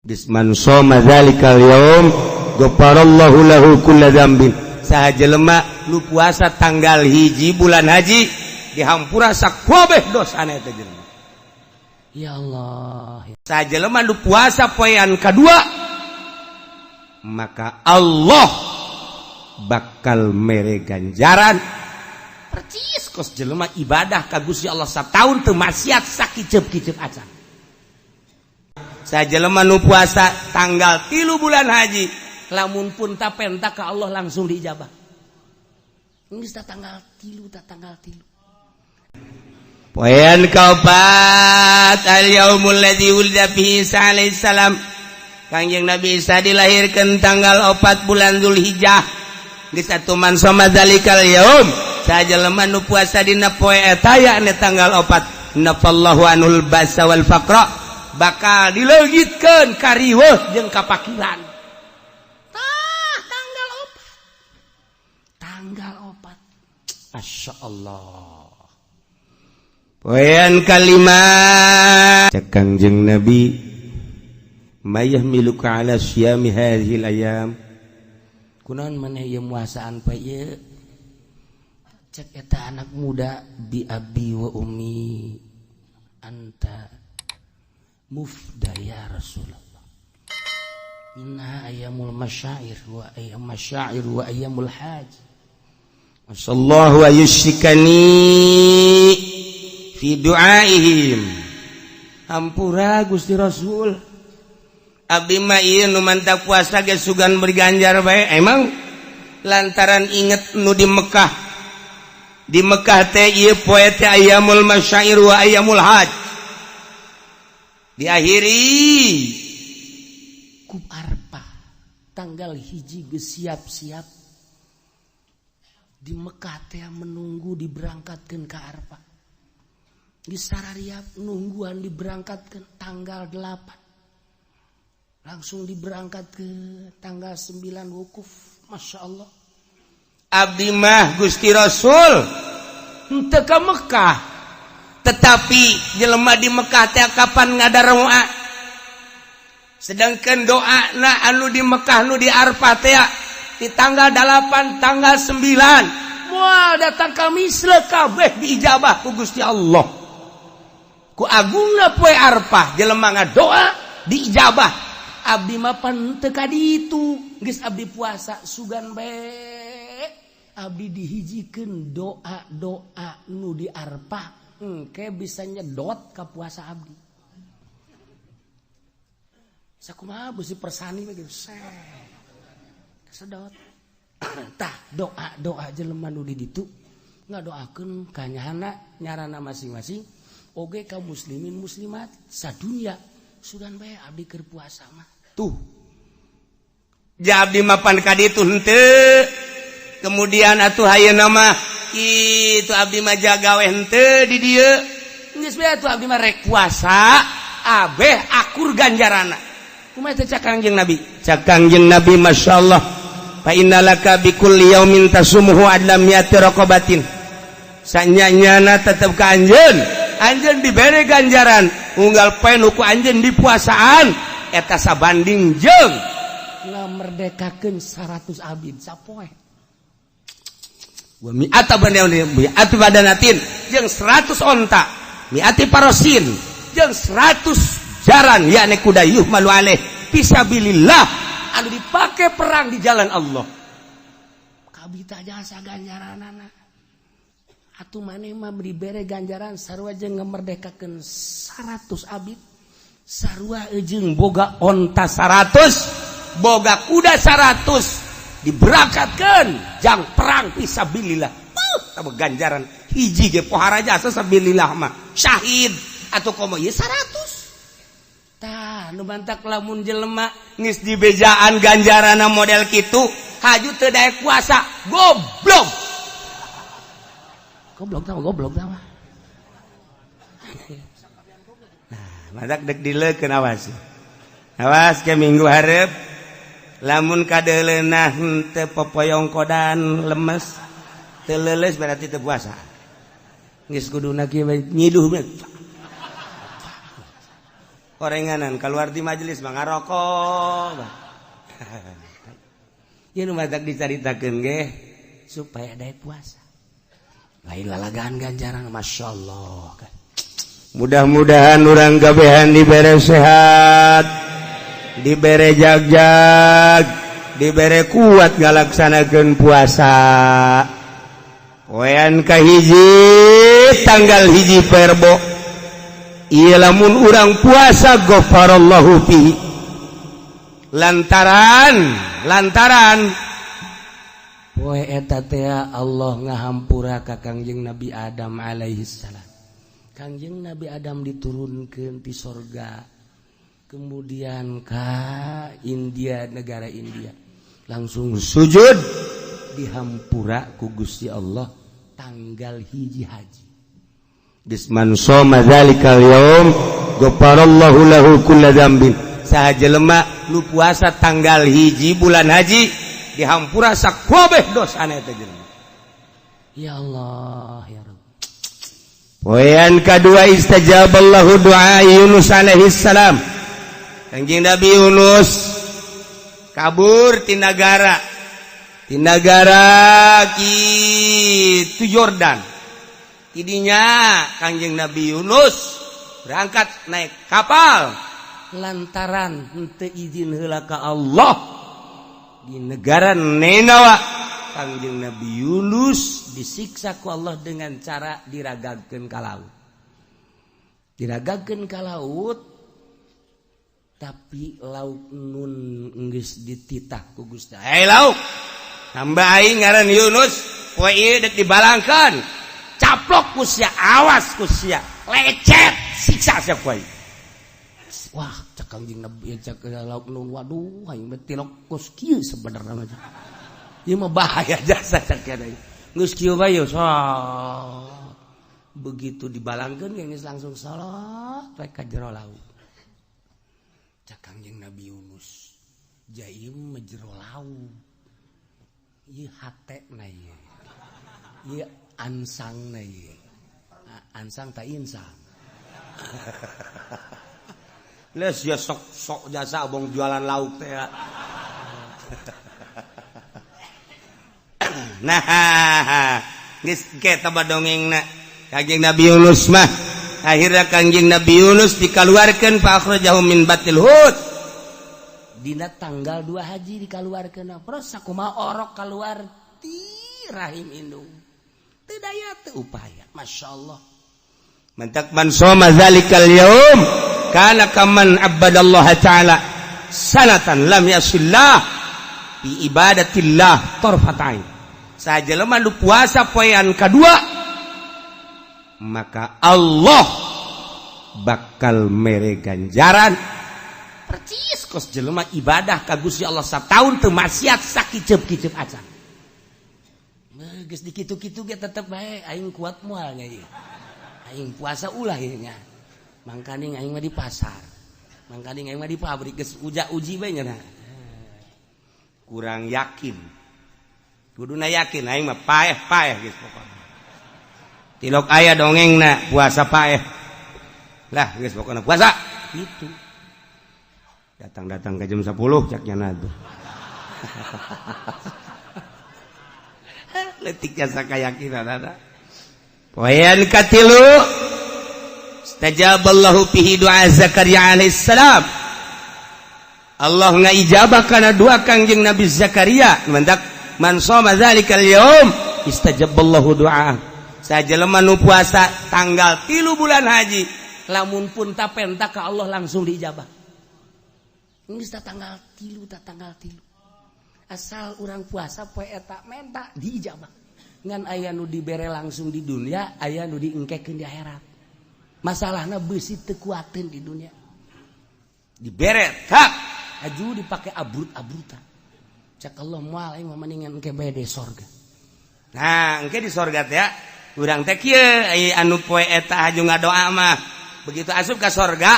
Bisman soma dzalikal yaum ghafarallahu lahu kulla dzambin. Saha jelema nu puasa tanggal 1 bulan haji dihampura sakabeh dosana eta jelema. Ya Allah. Saha jelema nu puasa poean kadua, maka Allah bakal mere ganjaran percis kos jelema ibadah ka Gusti Allah sataun teu maksiat sakiceup-kiceup acan. Saha jelema nu puasa tanggal 3 bulan haji, lamun pun tapenta ka Allah langsung diijabah. Geus tanggal 3, ta tanggal 3. Poean kaopat, al yaumul ladzi wulida fihi Isa alaihi salam. Kangjeng Nabi Isa dilahirkan tanggal 4 bulan Zulhijjah. Geus atuh man soma dzalikal yaum, saha jelema nu puasa dina poe eta, yakni tanggal 4, nafallahu anul basa wal faqra, bakal dileungitkeun kariweuh jeung kapakiran. Tah, tanggal 4, tanggal 4. Masya Allah. Poean kalima, cek Kangjeng Nabi, mayahmiluka ala syiyami hadhil ayam? Kunaon maneh ieu muasaan poe ieu? Cek eta anak muda, bi abi wa ummi anta mufda ya Rasulullah, inna ayyamul masyair wa ayyam masyair wa ayyamul hajj. Masallahu ayusyikani fi du'aihim. Hampura Gusti Rasul, abdi mah ieu nu mantap puasa ge sugan berganjar bae, emang lantaran inget nu di Mekah. Di Mekah teh ieu poe teh ayyamul masyair wa ayyamul hajj, diakhiri ku Arpah. Tanggal 1 geus siap-siap di Mekah teh, menunggu diberangkatkan ke Arpah. Di sarariap nungguan diberangkatkan. Tanggal 8 langsung diberangkat ke tanggal 9 wukuf. Masya Allah. Abdi mah, Gusti Rasul, henteu ka Mekah, tetapi jelema di Mekah teh kapan ngadaroa, sedangkan doa na anu di Mekah, nu di Arfah teh di tanggal 8, tanggal 9, moal datang ka misle kabeh diijabah ku Gusti Allah. Ku agungna poe Arfah, jelema ngadoa diijabah. Abdi mah pan teu ka ditu, geus abdi puasa, sugan bae abdi dihijikeun doa-doa nu di Arfah, engke bisa nyedot ka puasa abdi. Sakumaha beusi persani begitu sedot. Tah, doa-doa jelema nu di ditu ngadoakeun kanyahana nyarana masing-masing oge ka muslimin muslimat sadunya, sugan bae abdi keur puasa mah. Tuh ja abdi mapan ka ditu henteu. Kemudian atuh ayeuna mah itu abdi mah jagawe henteu di dieu, geus bae atuh abdi mah rek puasa abeh akur ganjarana. Kumaha teh cak Kangjeng Nabi? Cak Kangjeng Nabi, masyaallah, fa innalaka bi kulli yaumin tasumuhu adla mi'ati raqabatin. Sanyanyana tetep ka anjeun, anjeun dibere ganjaran unggal poe nu ku anjeun dipuasaan eta sabanding jeung ngamerdekakeun 100 abid sapoe. Wa mi'ata mi'ati badanatin, jeung 100 onta, mi'ati parosin, jeung 100 jaran, yakni kuda, yuhmalu alaih fisabilillah, anu dipake perang di jalan Allah. Kabita jasa ganjaranana. Atuh maneh mah dibere ganjaran sarua jeung ngamerdekakeun 100 abid, sarua jeung boga onta 100, boga kuda 100, diberangkatkan jang perang fisabilillah. Tambah ganjaran hiji ge pohara jasa sabilillah mah syahid atau komo ieu 100. Tah, nu mantak lamun jelema geus dibejaan ganjaranna model kitu, haju teu daek puasa, goblok. Goblok tah, goblok tah. Nah, mantak dek dileukeun. Awas, awas ke minggu hareup lamun kadeleunah henteu popoyong kodan lemes, teu leuleus, berarti teu puasa. Geus kuduna kieu nyiduh. Orenganan keluar di majelis mah ngarokok. Ieu nu matak dicaritakeun ge supaya daek puasa. Lain lalagaan ganjaran, Masya Allah. Mudah-mudahan urang kabehan dibere sehat, dibere jagjag, dibere kuat ngalaksanakeun puasa. Poean kahiji tanggal 1 Perbo. Ieu lamun urang puasa ghafarallahu fihi. Lantaran poe eta teh Allah ngahampura ka Kangjeng Nabi Adam alaihi salam. Kangjeng Nabi Adam diturunkan di sorga, kemudian ke India, negara India, langsung sujud dihampura ku Gusti Allah tanggal 1 haji. Bisman shoma dzalikal yaum ghafarallahu lahu kulla dzambin. Saha jelema nu puasa tanggal 1 bulan haji dihampura sakabeh dosana eta jelema. Ya Allah ya Rabb. Poean kadua istajaballahu du'a Yunus alaihi salam. Kanjeng Nabi Yunus kabur ti nagara. Ti nagara kitu Yordan. Tidinya Kangjeng Nabi Yunus berangkat naik kapal lantaran henteu izin heula ka Allah di negara Ninawa. Kangjeng Nabi Yunus disiksa ku Allah dengan cara diragagkeun ka laut. Diragagkeun ka laut, tapi laut nun geus dititah ku Gusti. Hei laut, hamba aing ngaran Yunus, poe ieu dek dibalangkeun. Caplok ku sia, awas ku sia, lecet, siksa sia ku aing. Wah, cek Kangjeng Nabi, cek laut nun, waduh aing mah tilok kos kieu sebenarnya mah. Ieu mah bahaya jasa cek aing. Geus kieu bae so. Begitu dibalangkeun geus langsung salat we ka jero laut. Cek Kangjeng Nabi Yunus, jaim mah jero laut. Ieu hatena ieu. Ieu ansangna ieu. Ansang ta insang. Les ya sok sok jasa abong jualan lauk teh ya. Nah, geus ke taba dongengna. Kangjeng Nabi Yunus mah akhirnya Kangjeng Nabi Yunus dikaluarkeun fa akhrajahu min batil hut. Dina tanggal 2 haji dikaluarkeun. Pros sakumaha orok kaluar ti rahim indung. Teu daya teu upaya. Masya Allah. Mantak man shoma dzalikal yaum kana kaman abadallaha ta'ala sanatan lam yasillah bi ibadatillah tarfatain. Sajelema nu puasa poean kadua maka Allah bakal mere ganjaran percis kos jelema ibadah ka Gusti Allah sataun teu maksiat sakiceup-kiceup acan. Geus dikitu-kitu ge tetep bae aing kuat moal nya ieu. Aing puasa ulah ieu nya. Mangkaning aing mah di pasar. Mangkaning aing mah di pabrik geus uja-uji bae nya. Kurang yakin. Kuduna yakin aing mah paeh-paeh geus pokona. Tilok aya dongengna puasa paeh. Lah geus pokona puasa gitu. Datang-datang ke jam 10 cak nyana tuh. Letik jasa kayakinan ada. Poean katilu istajaballahu fihi du'a Zakaria alaihissalam. Allah ngaijabah kana doa Kangjeng Nabi Zakaria. Mantak man shoma dzalikal yaum istajaballahu du'a. Sajelema nu puasa tanggal 3 bulan haji, lamun pun tapenta ka Allah langsung diijabah. Geus tanggal 3 ta tanggal 3. Asal urang puasa poe eta menta diijabah. Ngan aya nu dibere langsung di dunia, aya nu diengkekeun di akhirat. Masalahna beusi teu kuateun di dunia. Dibere tak aju dipake abrut-abrutan. Cak Allah moal aing mah mendingan engke bae di sorga. Nah, engke di sorga teh ya. Urang teh kieu anu poe eta aju ngadoa mah. Begitu asup ka sorga,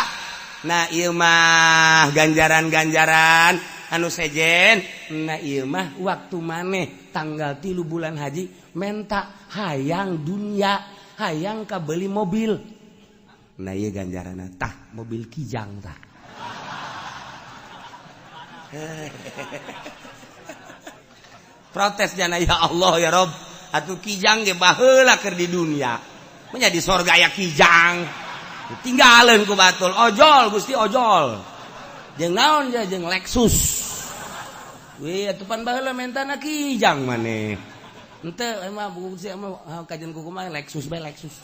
nah ieu mah ganjaran-ganjaran anu sejen. Nah ieu mah waktu maneh tanggal 3 bulan haji menta hayang dunia, hayang kabeli mobil. Nah, ieu ganjaranna tah mobil Kijang tah. Protes jana ya Allah ya Rob, atuh Kijang ge baheula keur di dunia. Nya di sorga aya Kijang. Tinggalin ku batul, ojol Gusti ojol. Jeung naon ja jeung Lexus. Wih, atuh pan baheula mentana Kijang maneh. Henteu emang Gusti emang kajian ku kumaha Lexus bae Lexus.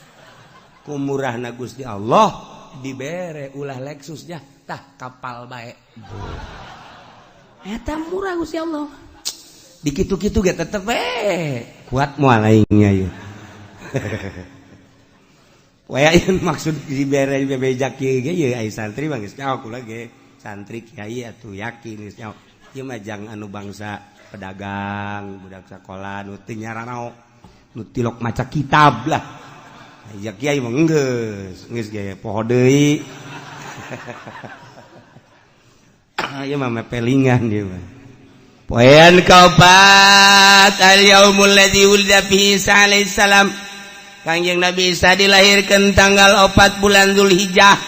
Kumurahna Gusti Allah dibere ulah Lexusnya tah kapal bae. Eta murah Gusti Allah. Dikitu-kitu ge tetep we kuat moal aingnya ieu. Waya ieu maksud dibere bebeja kieu ge ieu ai santri mah geus nyaho kula ge. Santri kiai atuh yakin geus nyaho. Ieu mah jang anu bangsa pedagang, budak sakola nu teu nyaranao, nu tilok maca kitab lah. Ya kiai mah geus, geus ge poho deui. Ieu mah mepelingan ieu mah. Poean kaopat al yaumul ladzi wulida fihi Isa alaihi salam. Kangjeng Nabi Isa dilahirkeun tanggal 4 bulan Zulhijjah.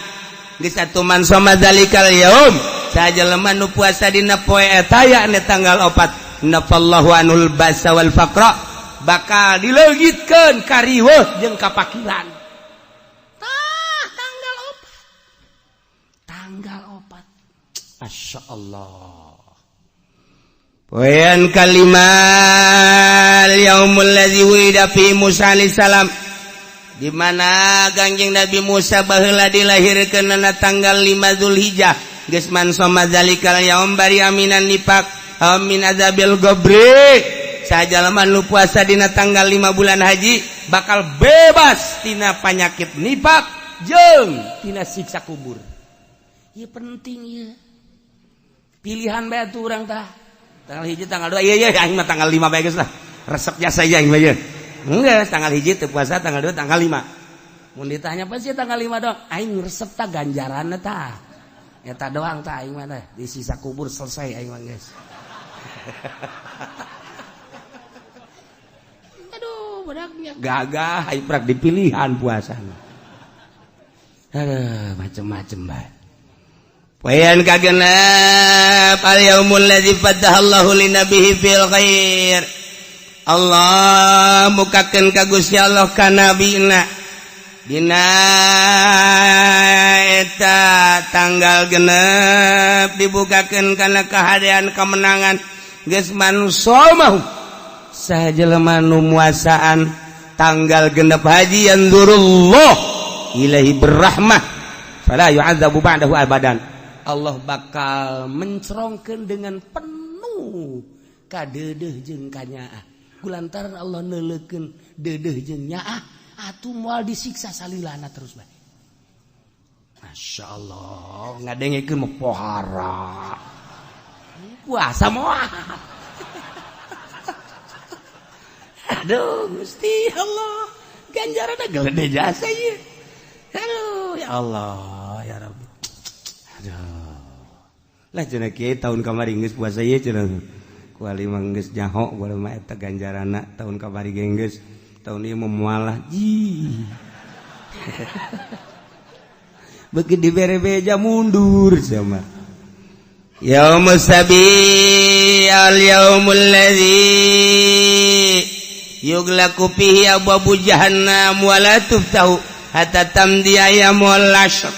Geus atuh man soma zalikal yaum, sajelema nu puasa dina poe eta yakni tanggal 4, nafallahu anul basa wal faqra, bakal dileungitkeun kariweuh jeung kapakiran. Tah tanggal 4. Tanggal 4. Masya Allah. Poean kalima yaumul ladzi wulida fi Musa alaihi salam, di mana Kangjeng Nabi Musa baheula dilahirkeun na tanggal 5 Zulhijjah. Geus man soma zalikal yaum bari aminan nifaq min azabil qabri. Sajalema nu puasa dina tanggal 5 bulan haji bakal bebas tina panyakit nifak jeung tina siksa kubur. Ieu penting ieu. Pilihan bae atuh urang tah. Tanggal 1 tanggal 2 iya iya aing mah tanggal 5 bae geus lah. Resep jasa aing mah ieu. Enggak, tanggal 1 teu puasa, tanggal 2, tanggal 5. Mun ditanya apa sih tanggal 5 doang? Aing resep tah ganjaranna tah. Eta doang tah aing mah teh. Di sisa kubur selesai aing mah geus. Aduh, budaknya gagah aing prak dipilihan puasana. Aduh, macem-macem bae. Poean kagenep al yaumul ladzi fatahallahu linabihi fil khair. Allah mukakeun ka Gusti Allah ka nabina dina eta tanggal genep dibukakeun kana kahadean kemenangan. Geus man somahu sajelema nu muasaan tanggal genep haji yanzurullah ilahi berrahmah fala yu'adzabu ba'dahu abadan. Allah bakal mencerongkeun dengan penuh kadeudeuh jeung kanyaah. Kulantaran Allah neuleukeun deudeuh jeung nyaah atuh moal disiksa salilana terus bae. Masya Allah, ngadengekeun mah pohara. Puasa moal. Aduh Gusti Allah, ganjaranna gede jasa ieu. Aduh ya Allah ya Rabbi. Aduh. Lah cenah kiai tahun kamari geus puasa ieu cenah. Kuali mah geus nyaho kuali mah eta ganjaranna tahun kamari ge geus. Tahun ieu mah moal ji. Beuki dibere beja mundur sama. Yaumus sabi al yaumul ladzi yughlaqu fihi abwabu jahannam wa la tuftahu hatta tamdi ayyamul ashr.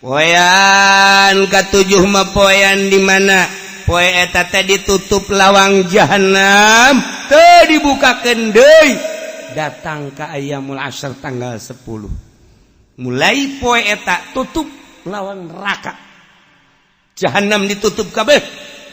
Poean katujuh mah poean di mana poe eta teh ditutup lawang jahanam teu dibukakeun deui datang ka ayyamul ashr tanggal 10. Mulai poe eta tutup lawang neraka jahanam ditutup kabeh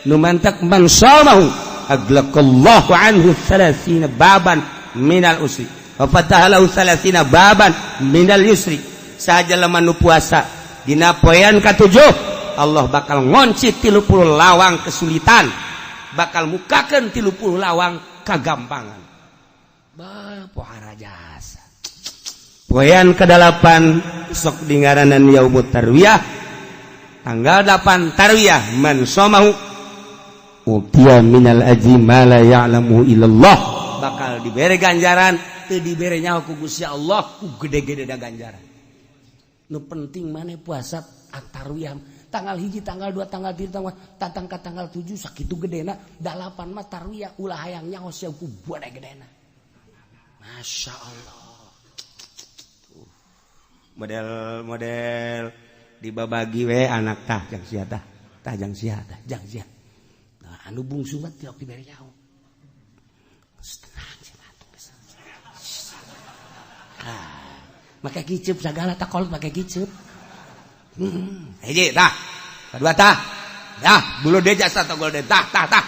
nu mantak man shamahu aglaqallahu anhu 30 baban minal usri wa fataha lahu 30 baban minal yusri. Sajalema nu puasa dina poean katujuh Allah bakal ngonci 30 lawang kesulitan, bakal mukakeun 30 lawang kagampangan. Bah pohara jasa. Poean ke-8 sok dingaranan yaumut tarwiyah tanggal 8 tarwiyah man somahu utiya minal ajri ma la ya'lamu illallah, bakal dibere ganjaran teu dibere nyaho ku Gusti Allah ku gede-gede da ganjaran. Nu penting maneh puasa tarwiyah tanggal 1, tanggal 2, tanggal 3, tanggal tatang ka tanggal 7 sakitu gedena, 8 mah tarwiyah ulah hayang nyaho sia ku buat gedena. Masya Allah. Model-model dibabagi we anak tah jang sia tah, tah jang sia tah jang sia. Nah, anu bungsu mah tiok dibere nyaho. Tenang sia atuh geus. Ah, make kiceup sagala tak kolot make kiceup. Hiji tah, kadua tah. Dah, bulu deja satu golden tah tah tah.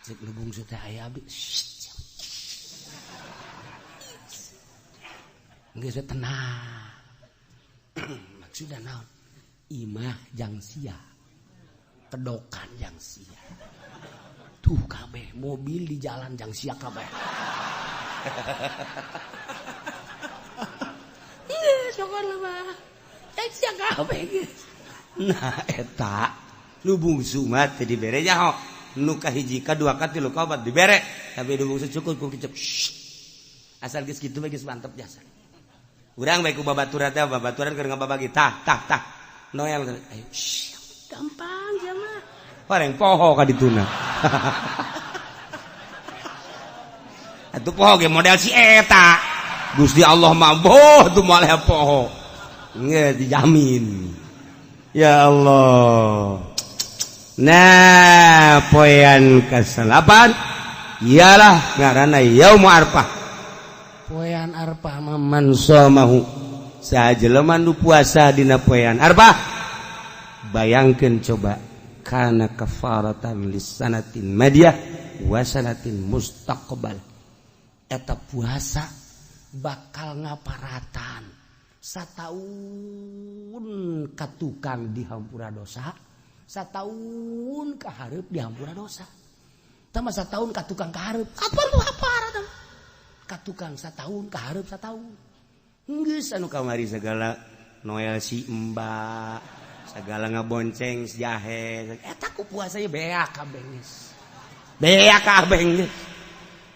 Cek nu bungsu teh aya abdi. Geus tenang. Maksudna naon? Imah jang sia. Kedokan jang sia. Tuh kabeh mobil di jalan jang sia kabeh. Geus pokona mah. Jang sia kabeh geus. Nah eta nu bungsu mah teu dibere nyaho. Nu kahiji ka dua ka tilu ka opat dibere, tapi nu bungsu cukup ku kicep. Asal geus kitu mah geus mantep jasa. Urang bae ku babaturan teh, babaturan keur ngababagi tah tah tah. Noel ayo gampang sia mah. Bareng poho ka dituna. Atuh poho ge model si eta. Gusti Allah mah boh tuh moal poho. Nge dijamin. Ya Allah. Nah, poean ke-8 ialah ngaranna Yaum Arfah. Poean Arfah mah man shamahu saha jelema nu puasa dina poean Arfah. Bayangkeun coba kana kafaratan lisanatin madiyah wa sanatin mustaqbal. Eta puasa bakal ngaparatan sataun ka tukang dihampura dosa, sataun ka hareup dihampura dosa. Tah mah sataun ka tukang ka hareup, apa nu haparatan? Ka tukang sataun ka hareup sataun. Geus anu kamari segala Noel si Mbak, segala ngabonceng si jahe, eta ku puasa ye beak kabeh geus. Beak kabeh geus.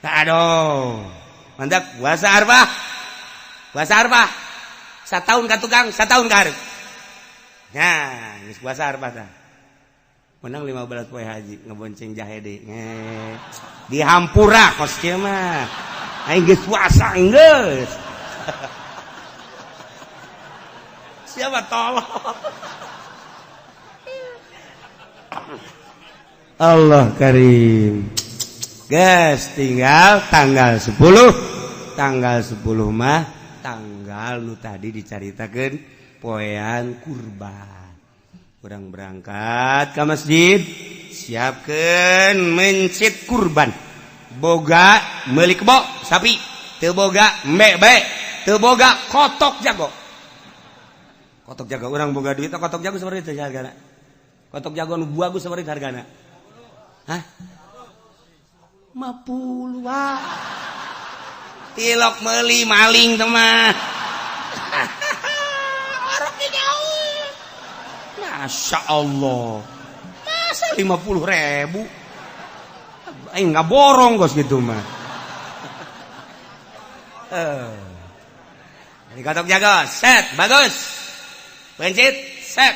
Aduh. Mantap puasa Arfah. Puasa Arfah. Sataun ka tukang, sataun ka hareup. Nah, geus puasa Arfah tah. Menang 15 poe haji ngebonceng jahe deui. Dihampura kos kieu mah. Aing geus puasa geus. Siapa tolong? Allah karim. Guys, tinggal tanggal 10. Tanggal 10 mah tanggal nu tadi dicaritakeun poean kurban. Urang berangkat ke masjid, siapkeun mencit kurban. Boga meuli kebo sapi, teu boga embe bae, teu boga kotok jago. Kotok jago urang boga duit kotok jago sabaraha teh hargana? Kotok jago nu bagus sabaraha hargana? Hah? 50 wah. Tilok meuli maling teh mah. Orok jauh. Masya Allah. Masa 50.000? Aing nggak borong kos gitu mah. Ini kotok jago, set, bagus. Pencit, set.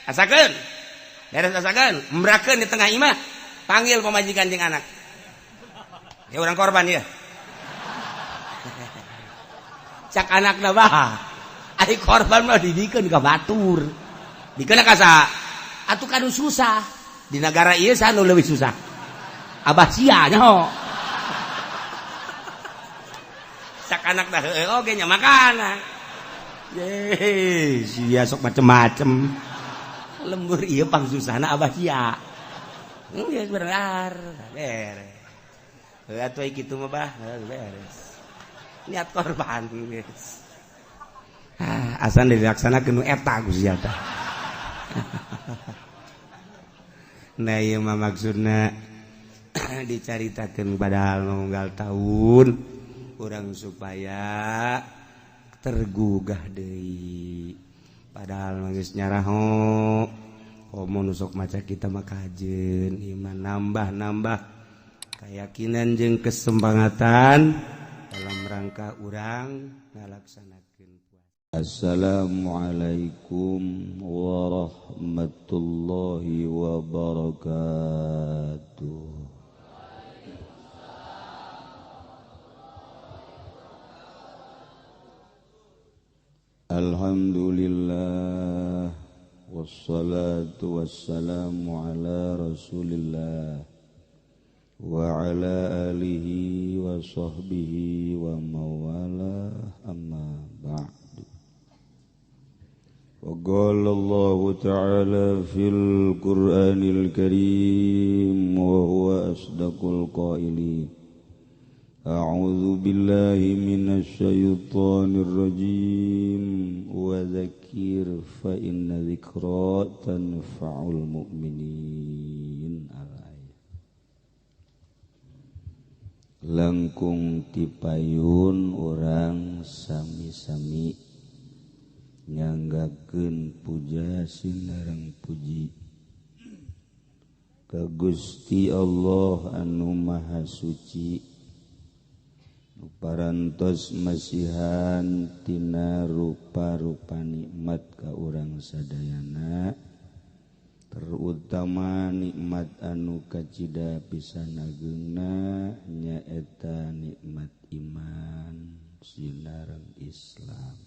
Asakeun. Beres asakeun, embrakeun di tengah imah. Panggil pamajikan jeung anak. Ya orang korban ya. Cak anakna bah. Ari korban mah didikeun ka batur. Dikeun ka saha? Atuh kanu susah. Di negara ieu saha nu leuwih susah? Abah sia nyaho. Cak anakna heueuh oge nya makana. Ye, sia sok macem-macem. Lembur ieu pangsusahna abah sia. Geus bener, beres. Heuh atuh kitu mah bah, beres. Niat korban geus. Ah, asan dilaksanakeun nu eta ku sia tah. Nah ieu mah maksudna dicaritakeun padahal unggal tahun urang supaya tergugah deui. Padahal mah geus nyaraho komo nu sok maca kita mah kajeun iman nambah-nambah keyakinan jeung kesempangatan dalam rangka urang ngalaksanakeun. Assalamualaikum warahmatullahi wabarakatuh. Alhamdulillah wassalatu wassalamu ala Rasulillah wa ala alihi wa sahbihi wa mawala, amma ba'd. وقال الله تعالى في القرآن الكريم وهو أصدق القائلين أعوذ بالله من الشيطان الرجيم وذكر فإن ذكرى تنفع المؤمنين. Langkung tipayun orang sami-sami nyanggakeun puja sinareng puji ka Gusti Allah anu Maha Suci nu parantos masihan tina rupa-rupa nikmat ka urang sadayana, terutama nikmat anu kacida pisan ageungna nyaeta nikmat iman sinareng Islam.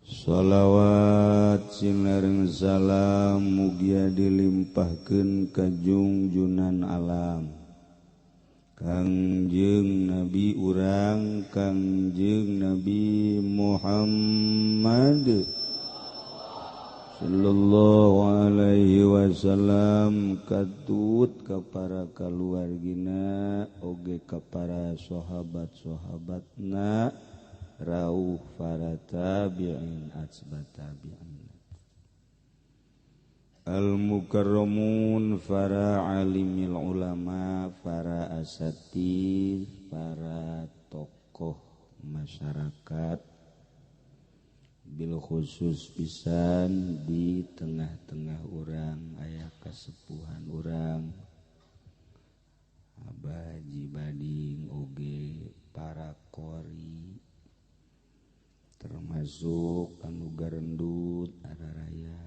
Shalawat sinareng salam mugia dilimpahkeun ka jungjunan alam Kangjeng Nabi urang Kangjeng Nabi Muhammad sallallahu alaihi wasallam, katut ka para kaluargina oge ka para sahabat-sahabatna, rauh para tabi'in atsba tabi'in, al-mukarramun, para alimil ulama, para asatid, para tokoh masyarakat, bil khusus pisan di tengah-tengah urang aya kasepuhan urang Abah Haji Bading oge para qori, termasuk anu garendut ada raya,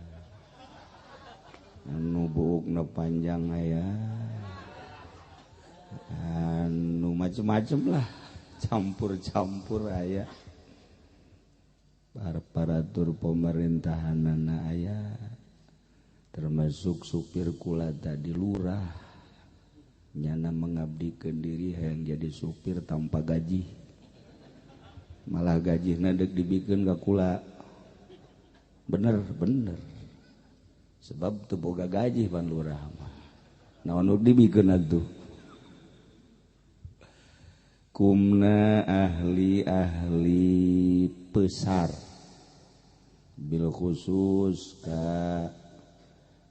anu buukna panjang aya, anu macem-macem lah, campur-campur aya, aparatur pemerintahanana aya, termasuk supir kula tadi lurah nyana mengabdikeun diri hayang jadi supir tanpa gaji, malah gajina dek dibikeun ka kula. Bener bener, sebab teu boga gaji pan lurah mah, naon nu dibikeun atuh. Kumna ahli-ahli pesar bil khusus ka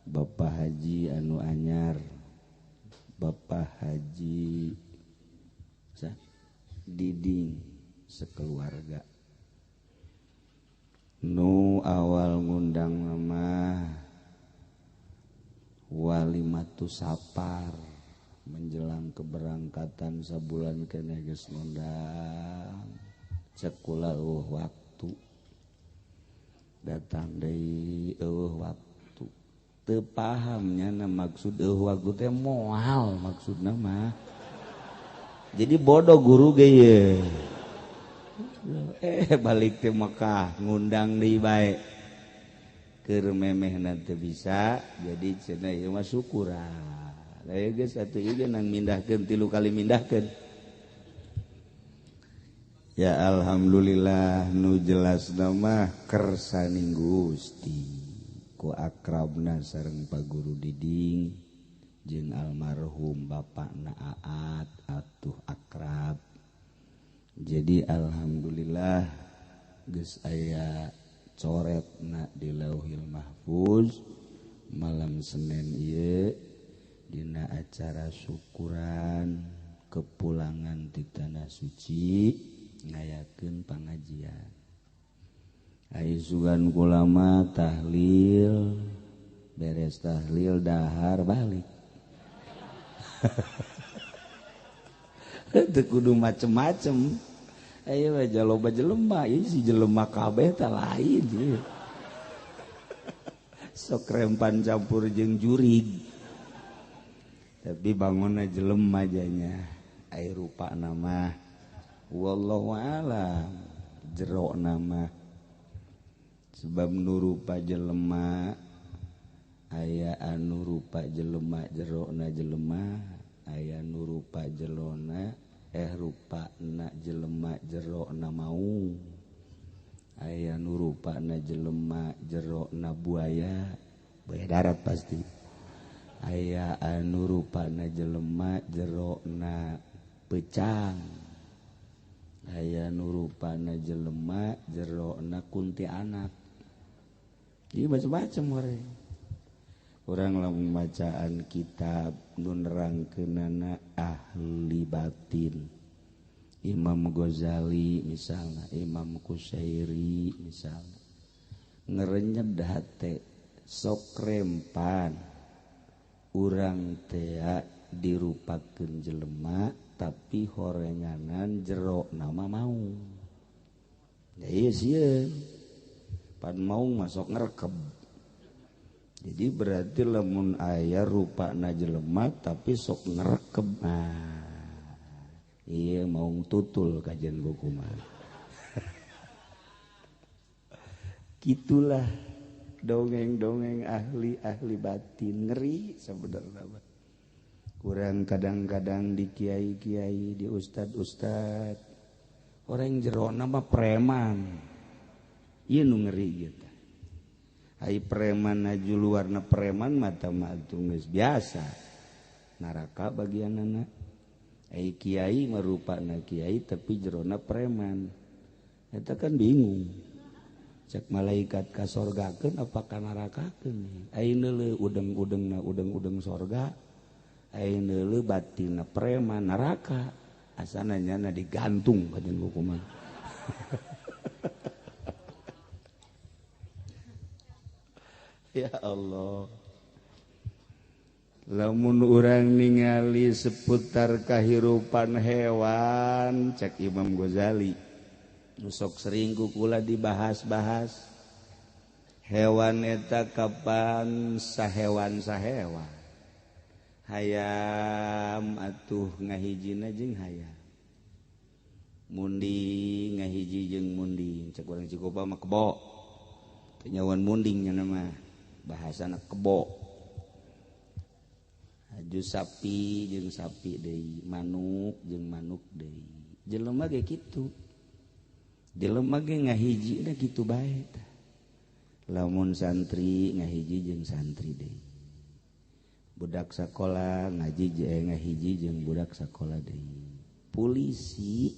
Bapak Haji anu anyar, Bapak Haji Diding sekeluarga, nu awal ngundang mah walimatu sapar menjelang keberangkatan sabulan keneh geus ngundang, cek kula eueuh waktu datang deui eueuh waktu, teu paham nyana maksud eueuh waktu teh moal maksudna mah, jadi bodoh guru ge ye. Balik ke Mekah ngundang deui bae keur memehna teu bisa, jadi cenah ieu mah syukuran. Aya geus atuh ieu ge nang mindahkeun 3 kali mindahkeun. Ya alhamdulillah nu jelasna mah kersaning Gusti ku akrabna sareng Pak Guru Diding jeung almarhum bapakna Aat atuh akrab. Jadi alhamdulillah geus aya coretna di Lauhil Mahfuz malam Senin ieu dina acara syukuran kepulangan di tanah suci ngayakeun pangajian. Ai sugan kulama tahlil, beres tahlil dahar balik. Teu kudu macem-macem. Ayo aja loba jelema, ieu si jelema kabeh tah lain ieu. Sok rempan campur jeung jurig. Tapi bangunna jelema janya. Ai rupa nama wallahu alam jero nama. Sebab nu rupa jelema aya anu rupa jelema jerona jelema, aya nu rupa jelona rupana jelema jerona mau, aya nu rupana jelema jerona buaya, buaya darat pasti, aya anu rupana jelema jerona pecang, aya nu rupana jelema jerona kuntianak. Ieu macam-macam orang. Orang lamun bacaan kitab nu nerangkeunana ahli batin, Imam Ghazali misalnya, Imam Kusairi misalnya, ngerenyed hate sok rempan urang tea dirupakeun jelema tapi horenganan jero nama mau. Ya ieu sieun pan mau masuk ngerekeb. Jadi berarti lamun aya rupana jelema tapi sok ngerekeb. Nah, iya mau tutul kajian buku mah. Gitulah dongeng-dongeng ahli-ahli batin, ngeri sebenarnya. Kurang kadang-kadang di kiai-kiai, di ustad-ustad, orang jerona mah preman. Ieu nu ngeri gitu. Ai preman aju luarna preman mata mah geus biasa. Neraka bagianana. Ai kiai marupana kiai tapi jerona preman. Eta kan bingung. Cek malaikat ka sorgakeun apa ka nerakakeun? Ai neuleuh udeng-udengna udeng-udeng sorga. Ai neuleuh batinna preman neraka. Asana nyana digantung kajen hukuman. Ya Allah, lamun urang ningali seputar kahirupan hewan, cek Imam Ghazali, nu sok sering ku kula dibahas-bahas. Hewan eta kapan sahewan-sahewan. Hayam atuh ngahijina jeung hayam. Munding ngahiji jeung munding, cek urang Cikopa mah kebo. Kenyawan munding nya mah. Bahasana kebo. Aju sapi jeung sapi deui, manuk jeung manuk deui. Jelema ge kitu. Jelema ge ngahijina kitu bae tah. Lamun santri ngahiji jeung santri deui. Budak sakola ngaji ngahiji jeung budak sakola deui. Polisi,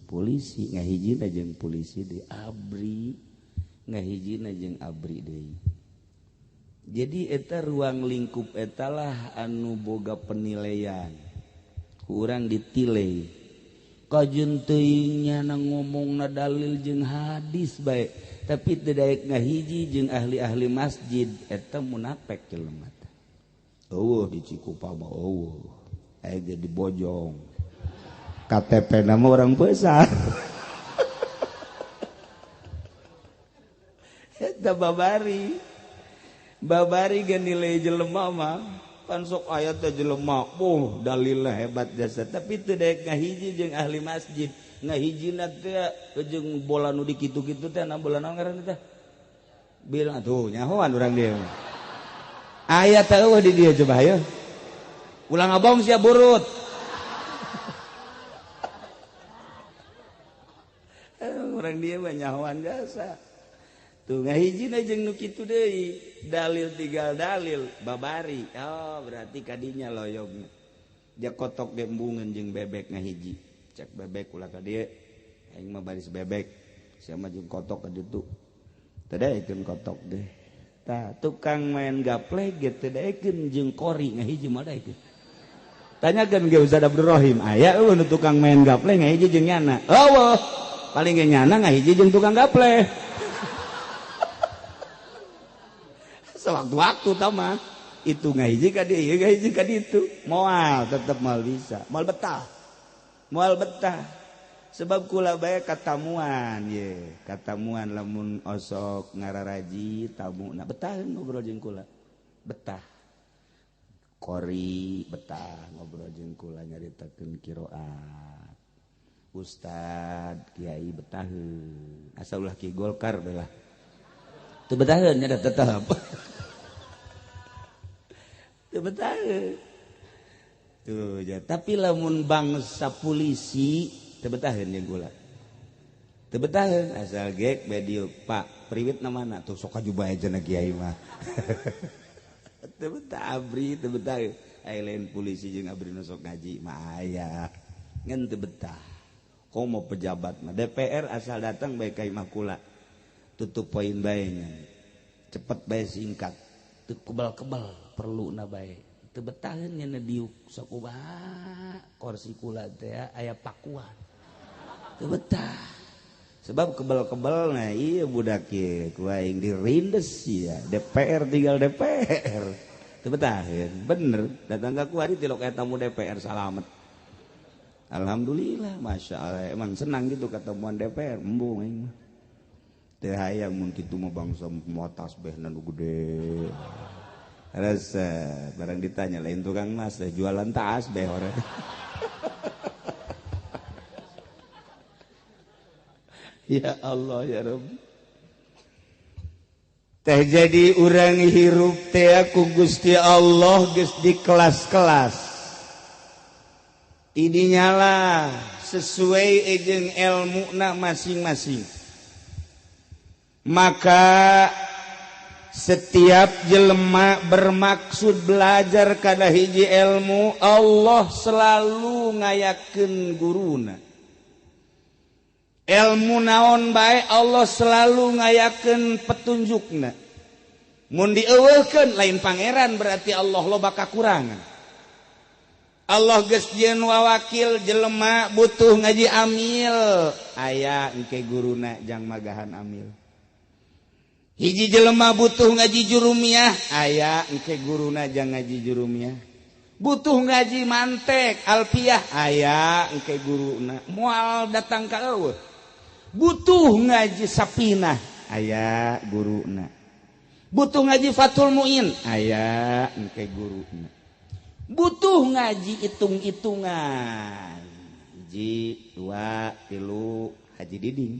polisi ngahijina jeung polisi deui, abri ngahijina jeung abri deui. Jadi eta ruang lingkup etalah anu boga penilaian. Kurang ditilai. Kajeun teuing nyana ngomongna dalil jeung hadis bae, tapi teu daek ngahiji jeung ahli-ahli masjid eta munafik jelema teh. Eueuh di Cikupa mah eueuh. Aya ge dibojong. KTP na mah urang besar. Eta babari. Babari ge nilai jelema mah pan sok aya teh jelema, oh dalilna hebat jasa, tapi teu daek ngahiji jeung ahli masjid. Ngahijina teh jeung bola nu dikitu-kitu teh na bola naon ngaranna teh? Bilang tuh nyahoan urang dieu. Aya teh eueuh di dieu coba hayo. Ulah ngabong sia burut. Urang dieu mah nyahoan jasa. Tuh ngahijina jeung nu kitu deui, dalil tinggal dalil babari. Oh, berarti kadinya loyogna. Dia kotok gembungan jeung bebek ngahiji. Cek bebek ulah ka dieu. Aing mah baris bebek. Sia mah jeung kotok ka ditu. Teu daekeun kotok deh. Tah, tukang main gaple ge teu daekeun jeung kori ngahiji mah daekeun. Tanyakeun ge Ustaz Abdul Rohim, aya eueuh nu tukang main gaple ngahiji jeung nyana. Eueuh, paling ge nyana ngahiji jeung tukang gaple. Sewaktu-waktu tama itu ngahiji ka dieu, ieu ngahiji ka ditu. Moal tetep moal bisa, moal betah. Moal betah. Sebab kula bae katamuan ye, katamuan lamun osok ngararaji tamu na betah ngobrol jeung kula. Betah. Kori betah ngobrol jeung kula nyaritakeun qiraat. Ustad kiai betaheun. Asal ulah ki Golkar belah. Teu betaheun nya tetep. Teu betaheun. Tuh ya, tapi lamun bangsa polisi teu betaheun jeung kula. Teu betaheun asal gek bae diuk, Pak, priwit na mana? Tuh sok aju bae cenah kiai mah. Teu betah abri, teu betah. Aya lain polisi jeung abri nu sok ngaji mah aya. Ngan teu betah. Komo pejabat mah DPR asal datang bae ka imah kula. Tutup poin bae nya. Cepet bae singkat. Teu kebal-kebal perluna bae. Teu betaheun nya diuk sok kumaha kursi kula teh aya pakuan. Teu betah. Sebab kebal-kebal nah iya budak ieu ku aing dirindes ya. DPR tinggal DPR. Teu betaheun, bener. Datang ka kuari tilok aya tamu DPR salamet. Alhamdulillah, Masya Allah. Emang senang gitu ketemuan DPR, embung aing mah. Teu hayang mun kitu mah bangsa moal tasbehna nu gede. Rasa barang ditanya lain tukang mas jualan tasbeh orang. Ya Allah ya Rabb. Teh jadi urang hirup teh ku Gusti Allah geus di kelas-kelas. Ini nyala sesuai jeung ilmuna masing-masing. Maka setiap jelema bermaksud belajar kana hiji ilmu, Allah selalu ngayakeun guruna. Ilmu naon bae Allah selalu ngayakeun petunjukna. Mun dieuweuhkeun lain pangeran berarti Allah loba kakurangan. Allah geus jieun wawakil jelema butuh ngaji amil, aya engke guruna jang magahan amil. Hiji jelema butuh ngaji jurumiyah, aya engke guruna jang ngaji jurumiyah. Butuh ngaji mantek alfiah, aya engke guruna moal datang ka eueuh. Butuh ngaji sapinah, aya guruna. Butuh ngaji Fathul Muin, aya engke guruna. Butuh ngaji hitung-hitungan, hiji, dua, tilu, Haji Diding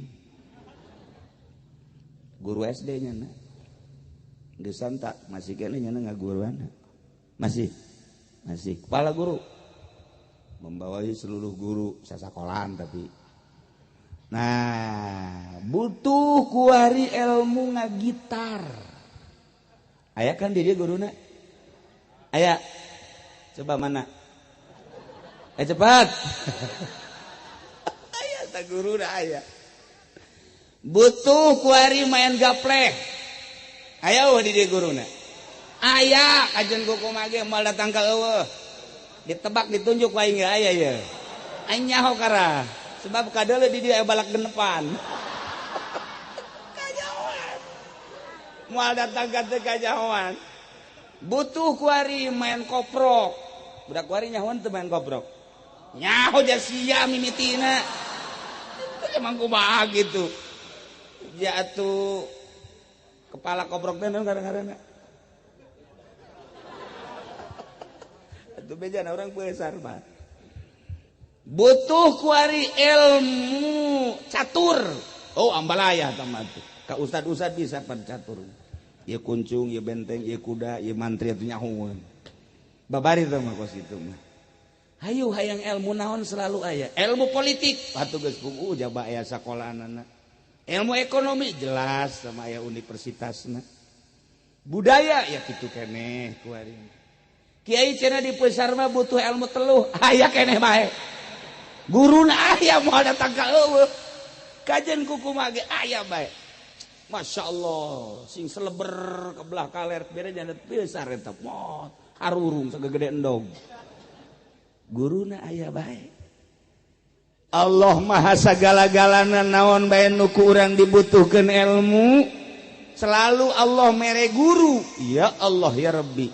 guru SD nya na geus tak masih kene nya ngaguruan, masih kepala guru membawahi seluruh guru sasakolaan. Tapi nah butuh kuari ilmu ngagitar, aya kan di dia guruna, aya coba mana, cepat aya tak guruna aya. Butuh kuari main gapleh, aya eueuh di dieu guruna, aya kajen kumaha ge moal datang ka eueuh, ditebak ditunjuk wae ge aya ye, aing nyaho kara sebab kadeuleu di dieu aya balak genepan kajahoan moal datang ka teu kajahoan. Butuh kuari main koprok, budak kuari nyahoan teu main koprok, nyaho ja sia mimitina emang kumaha gitu. Jatuh kepala koprok teh naon kadang-kadang atuh bejana urang besar mah. Butuh kuari ilmu catur, oh ambalaya tah tuh ka ustad-ustad bisa pan catur, ieu kuncung, ieu benteng, ieu kuda, ieu mantri atuh nyahoeun babari tah mah kos kitu mah. Hayu hayang ilmu naon selalu aya. Ilmu politik atuh geus puguh jaba aya sakolahanana. Ilmu ekonomi jelas sama aya universitasna. Budaya ya kitu keneh kuari. Kiai cenah di Pesar mah butuh ilmu teluh, aya keneh bae. Guruna aya moal datang ka eueuh. Kajen kukumaha ge aya bae. Masya Allah, sing seleber ke belah kaler bere jana besar eta mot harurung sagede endog. Guruna aya bae. Allah maha sagala-galana naon bae nu ku urang dibutuhkeun ilmu, selalu Allah mere guru. Ya Allah ya Rabbi.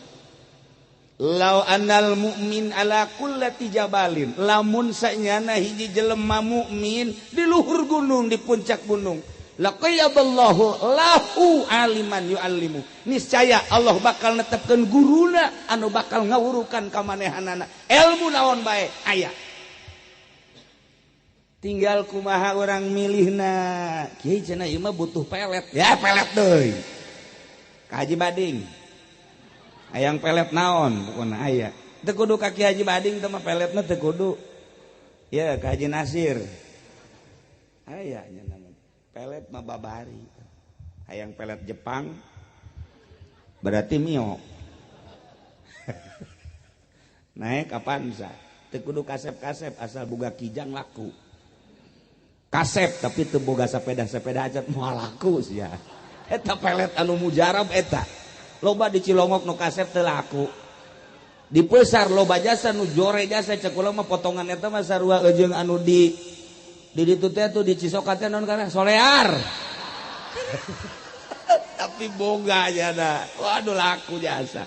Lau anal mukmin ala kullati jabalin, lamun sanyana hiji jelema mukmin di luhur gunung, di puncak gunung, laqayyadallahu lahu aliman yu'allimu, niscaya Allah bakal netepkeun guruna anu bakal ngawurukan ka manehanana ilmu naon bae aya. Tinggal kumaha orang milihna. Kiai cenah ieu mah butuh pelet, ya pelet deui ka Haji Bading. Hayang pelet naon pokona aya. Teu kudu ka Ki Haji Bading teh mah peletna teu kudu. Ya ka Haji Nasir. Aya nya nama. Pelet mah babari. Hayang pelet Jepang berarti Mio. Naik Avanza. Teu kudu kasep-kasep asal boga Kijang laku. Kasep tapi teu boga sepeda-sepeda aja moal laku sia. Eta pelet anu mujarab eta. Loba di Cilongok nu kasep teu laku. Di Pesar loba jasa nu jore jasa cek kula mah potongan eta mah sarua jeung anu di ditu teh tuh di Cisoka teh naon kana solear. Tapi boga jana. Waduh laku jasa.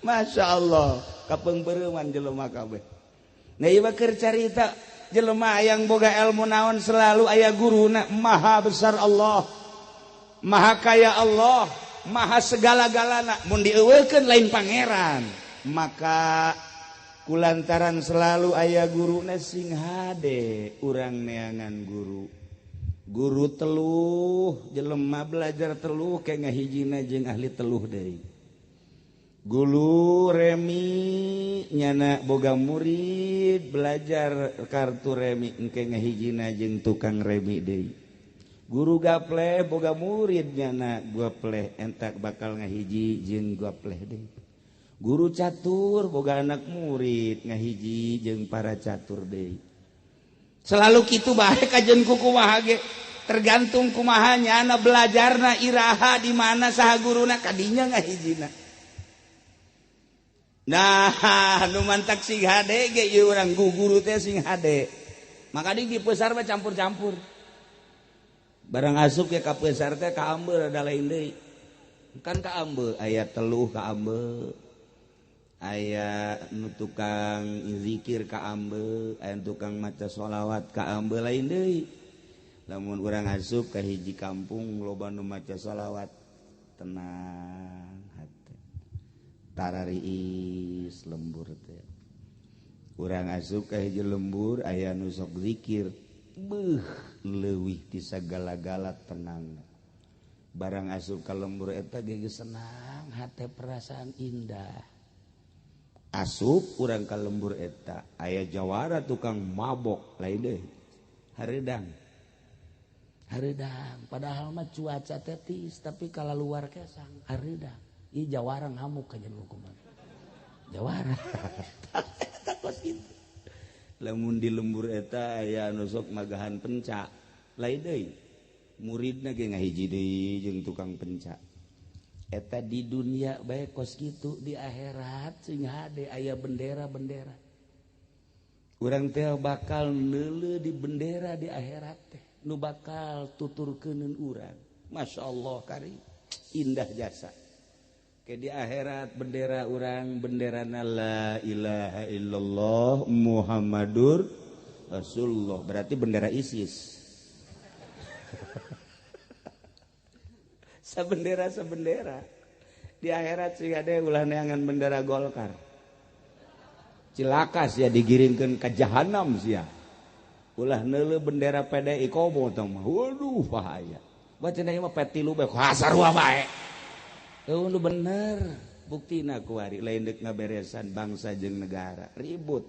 Masya Allah, kapeungpeureman jelema kabeh. Nah ieu mah keur carita jelema yang boga ilmu naon selalu aya guruna. Maha besar Allah, maha kaya Allah, maha segala-galana. Mun dieuweukeun lain pangeran, maka kulantaran selalu aya guruna sing hade urang neangan guru. Guru teluh jelema belajar teluh ke ngahijina jeung ahli teluh deui. Guru remi nyana boga murid belajar kartu remi engke ngahijina jeung tukang remi deui. Guru gapleh boga murid nyana gapleh entak bakal ngahiji jeung gapleh deui. Guru catur boga anak murid ngahiji jeung para catur deui. Selalu kitu bae kajeun ku kumaha ge, tergantung kumaha nyana belajarna iraha di mana saha guruna kadinya ngahijina. Nah, nu mantak sing hade ge ieu urang guru teh sing hade. Maka di Pesar mah campur-campur. Barang asup ke ka Pesar teh ka ambeu ada lain deui. Kan ka ambeu aya teluh ka ambeu. Aya nu tukang zikir ka ambeu, aya tukang maca sholawat ka ambeu lain deui. Lamun urang asup ka hiji kampung loba nu maca sholawat tenang hate. Tarariis lembur teh. Urang asup ka hiji lembur aya nu sok zikir. Beuh leuwih ti sagala-gala tenang. Barang asup ka lembur eta ge senang hate, perasaan indah. Asup urang ka lembur eta aya jawara tukang mabok lain deui. Hareudang. Hareudang padahal mah cuaca tetis tapi kalau luar kesang hareudang. Ieu jawara ngamuk ka jeung hukuman. Jawara. Eta kos kitu. Lamun di lembur eta aya anu sok magahan pencak lain deui. Muridna ge ngahiji deui jeung tukang pencak. Eta di dunia bae kos kitu, di akhirat sing hade aya bendera-bendera. Urang teh bakal neuleuh di bendera di akhirat teh nu bakal tuturkeuneun urang. Masya Allah kari indah jasa. Ke di akhirat bendera urang benderana la ilaha illallah Muhammadur Rasulullah, berarti bendera ISIS. Sabendera sabendera di akhirat sih ada ulah neangan bendera Golkar. Cilaka sia digiringkeun ka jahanam sia. Ulah neuleuh bendera PDI komo teh mah. Waduh bahaya. Baca ieu mah P3 bae sarua bae. Eueuh nu bener buktina kuari lain deuk ngaberesan bangsa jeung negara. Ribut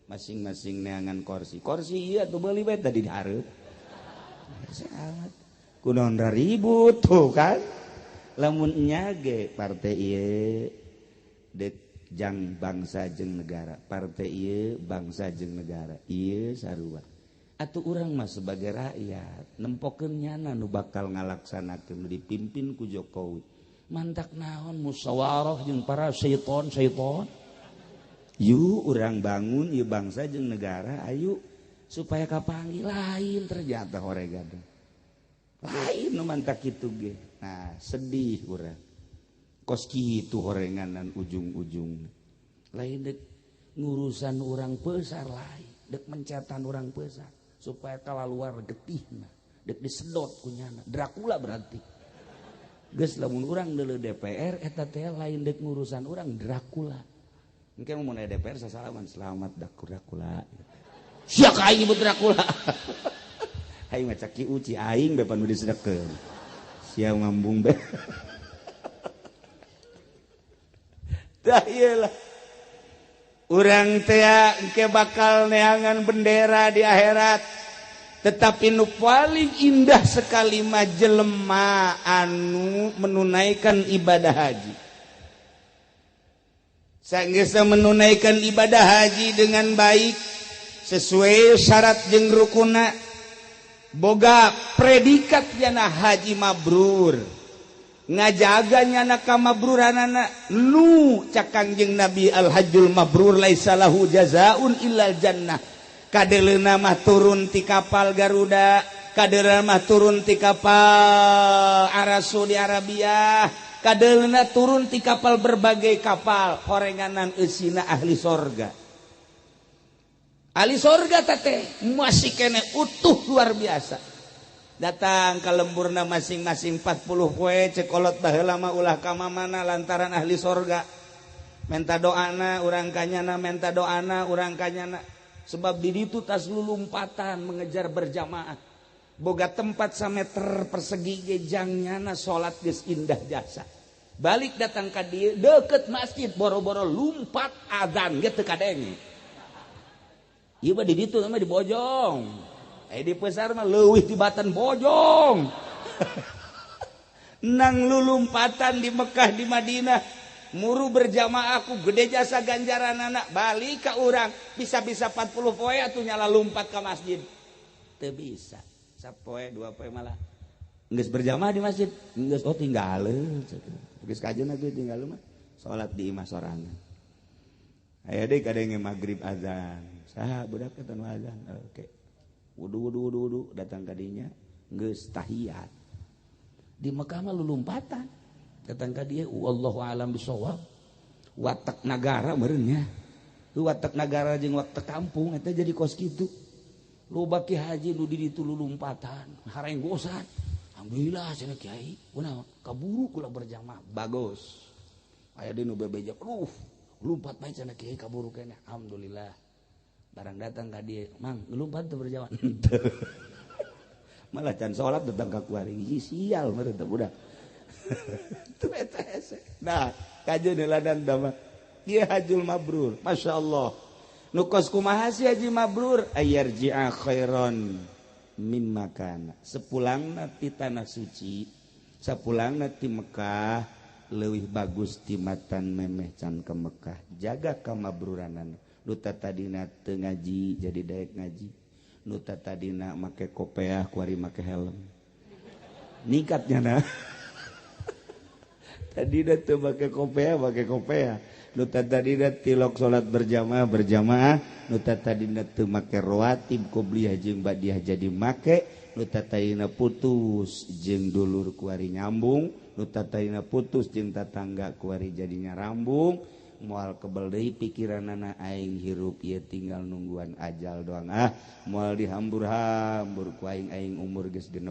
masing-masing neangan kursi. Kursi ieu atuh beuli bae tadi dihareup. Amat. Kunaon ribut tuh kan. Lamun nya ge partai ieu deuk jang bangsa jeung negara, partai ieu bangsa jeung negara, ieu sarua. Atuh urang mah sebagai rakyat nempokeun nyana nu bakal ngalaksanakeun dipimpin ku Jokowi. Mantak naon musyawarah jeung para syaiton-syaiton. Yuk urang bangun ieu bangsa jeung negara, ayo supaya kapanggih lain ternyata horegan. Lain nu mantak kitu ge. Nah, sedih urang. Kos kitu horenganan ujung-ujung. Lain dek ngurusan urang pesar lain, dek mencetan urang pesar supaya kaluar getihna, dek disedot kunyana. Dracula berarti. Geus lamun urang deuleu DPR eta teh lain dek ngurusan urang Dracula. Engke mun aya DPR sasalaman selamat Dracula. Sia ka aing nyebut Dracula. Aing mah caki uci aing be pan disedekeun. Sia ngambung be. Tah ieu lah. Urang teh engke bakal neangan bendera di akhirat. Tetapi nu paling indah sekali mah jelema anu menunaikan ibadah haji. Sanggeus menunaikan ibadah haji dengan baik sesuai syarat jeung rukuna, boga predikat jana haji mabrur. Ngajaga nyana kamabruranana nu cak Kangjeng Nabi al-hajjul mabrur laisa lahu jazaun illal jannah. Kadeleuna mah turun ti kapal Garuda, kadeleuna mah turun ti kapal Arasu di Arabia, kadeleuna turun ti kapal berbagai kapal horenganan eusina ahli sorga. Ahli sorga teh masih kene utuh luar biasa. Datang ke lemburna masing-masing 40 poe cekolot baheula mah ulah ka mamana lantaran ahli sorga. Menta doana urang kanyana, menta doana urang kanyana. Sebab di ditu tas lulumpatan mengejar berjamaah. Boga tempat sameter persegi ge jangnyana salat geus indah jasa. Balik datang ka dieu deket masjid boro-boro lumpat azan ge teu kadenge. Ieu mah di ditu mah di Bojong. Di pasar mah leuwih di batan Bojong. Nang lulumpatan di Mekah di Madinah muru berjamaah ku gede jasa ganjaran anak balik ka urang bisa-bisa 40 poe atuh nyala lumpat ka masjid. Teu bisa. Sapoe dua poe malah geus berjamaah di masjid. Geus oh tinggaleuh. Geus kajeun atuh tinggal mah salat di imah sorangan. Aya deui kadenge magrib azan. Saha budak eta nu azan? Oke. Wudu wudu wudu wudu datang kadinya geus tahiyat. Di Mekah mah lulumpatan. Datang ka dieu wallahu alam bisawab. Watak nagara meureun nya. Watak nagara jeung watak kampung eta jadi kos kitu. Loba ki haji nu di ditu lulumpatan, harenggosan. Alhamdulillah cenah kiai, kunaon? Kaburu kula berjamaah. Bagus. Aya deui nu bebeja, aduh, lumpat bae cenah kiai kaburu keneh. Alhamdulillah. Barang datang ka dieu, "Mang, ngelumpat teu berjamaah." Malah can salat datang ka kuari. Sial meureun teh budak. Teu eta hese. Nah, kajeun heuladan mah. Ieu hajul mabrur. Masyaallah. Nu kos kumaha si haji mabrur? Ayarji'a khairan mimma kana. Sepulangna ti tanah suci, sapulangna ti Mekah leuwih bagus ti matan memeh can ke Mekah. Jaga kamabruranan. Nu tadina teu ngaji jadi daek ngaji, nu tadina make kopeah kuari make helm, ningkatnya nah. Tadina teu make kopeah make kopeah, nu tadina tilok salat berjamaah berjamaah, nu tadina teu make rawatib qobliyah jeung ba'diyah jadi make, nu tadina putus jeung dulur kuari nyambung, nu tadina putus jeung tatangga kuari jadi nyarambung. Moal kebel deui pikiranana aing hirup ieu tinggal nungguan ajal doang ah, moal dihambur-hambur ku aing aing umur geus 60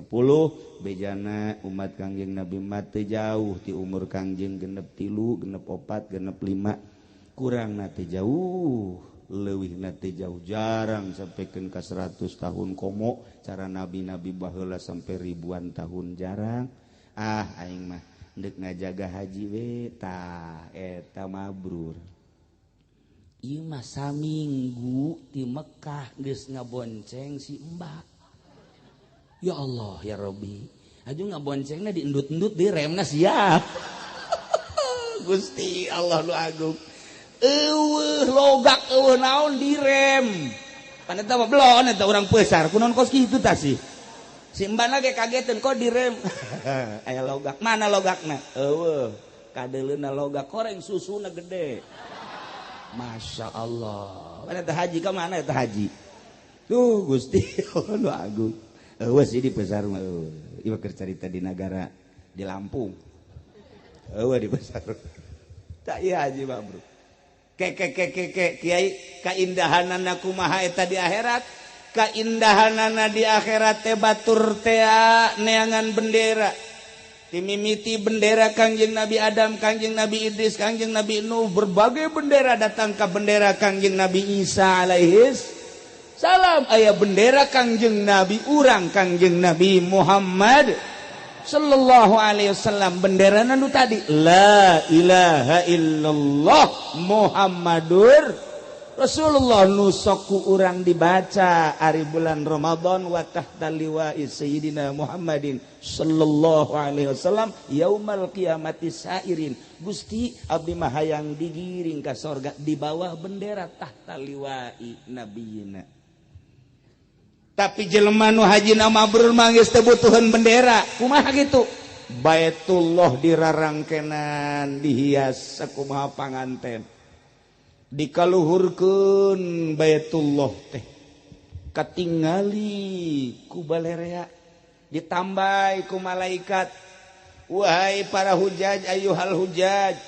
bejana umat Kangjeng Nabi mah teu jauh ti umur Kangjeng 63, 64, 65 kurangna teu jauh leuwihna teu jauh jarang sampikeun ka 100 tahun komo cara nabi-nabi baheula sampai ribuan tahun jarang ah aing mah ndek ngajaga haji we tah eta mabrur. Ieu mah saminggu di Mekah geus ngabonceng si Mbak. Ya Allah ya Rabbi. Aju ngaboncengna diendut-endut di remna siap. Gusti Allah nu agung. Eueuh logak eueuh naon direm. Pan eta mah belon eta urang peusar kunaon kos kitu tah sih. Si mbana ge kageteun kok direm. Aya logak. Mana logakna? Eueuh, kadeuleuna logak koreng susuna gede. Masya Allah. Mana teh haji ka mana teh haji? Tuh Gusti nu agung. Eueuh sih di pasar mah eueuh. Ieu keur carita di nagara di Lampung. Eueuh di pasar. Tak ieu haji mah bro. Ke ke ke ke ke kiai, kaindahanana kumaha eta di akhirat? Kaindahanana di akhirat teh batur tea neangan bendera. Timimiti bendera Kangjeng Nabi Adam, Kangjeng Nabi Idris, Kangjeng Nabi Nuh, berbagai bendera datang ke bendera Kangjeng Nabi Isa alaihis salam, aya bendera Kangjeng Nabi urang, Kangjeng Nabi Muhammad sallallahu alaihi wasallam. Bendera nu tadi, la ilaha illallah Muhammadur Rasulullah, nu sok ku urang dibaca ari bulan Ramadan, wa tahta liwa'i sayyidina Muhammadin sallallahu alaihi wasallam yaumal qiyamati sairin. Gusti, abdi mah hayang digiring ka sorga di bawah bendera tahta liwa'i nabiyina. Tapi jelema nu haji mabrur mah geus teu butuheun bendera. Kumaha kitu? Baitullah dirarangkenan, dihias sakumaha panganten, dikaluhurkeun Baitullah teh, katingali ku balerea, ditambai ku malaikat, "Wahai para hujaj, ayyuhal hujaj,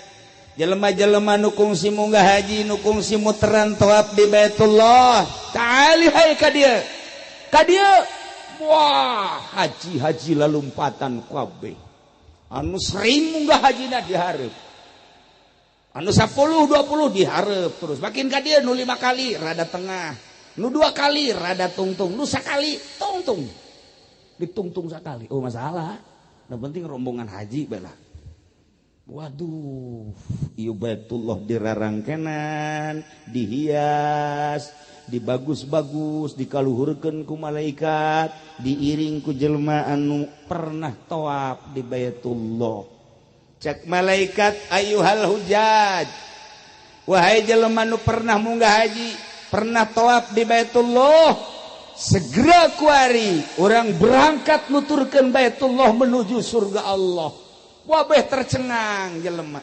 jelema-jelema nu kungsi munggah haji, nu kungsi muteran tawaf di Baitullah, ta'ali, hai ka dieu, ka dieu." Wah, haji-haji lalumpatan kabeh. Anu sering munggah hajina dihareup, anu 10 20 dihareup, terus makin ka dieu nu lima kali rada tengah, nu dua kali rada tungtung, nu sakali tungtung, ditungtung sakali. Oh, masalah. Nu penting rombongan haji bela. Waduh, ieu Baitullah dirarangkenan, dihias, dibagus-bagus, dikaluhurkeun ku malaikat, diiring ku jelema anu pernah tawaf di Baitullah. Cek malaikat, "Ayyuhal hujaj, wahai jelema nu pernah munggah haji, pernah tawaf di Baitullah, segera kuari urang berangkat nuturkeun Baitullah menuju surga Allah." Wabeh tercengang jelema.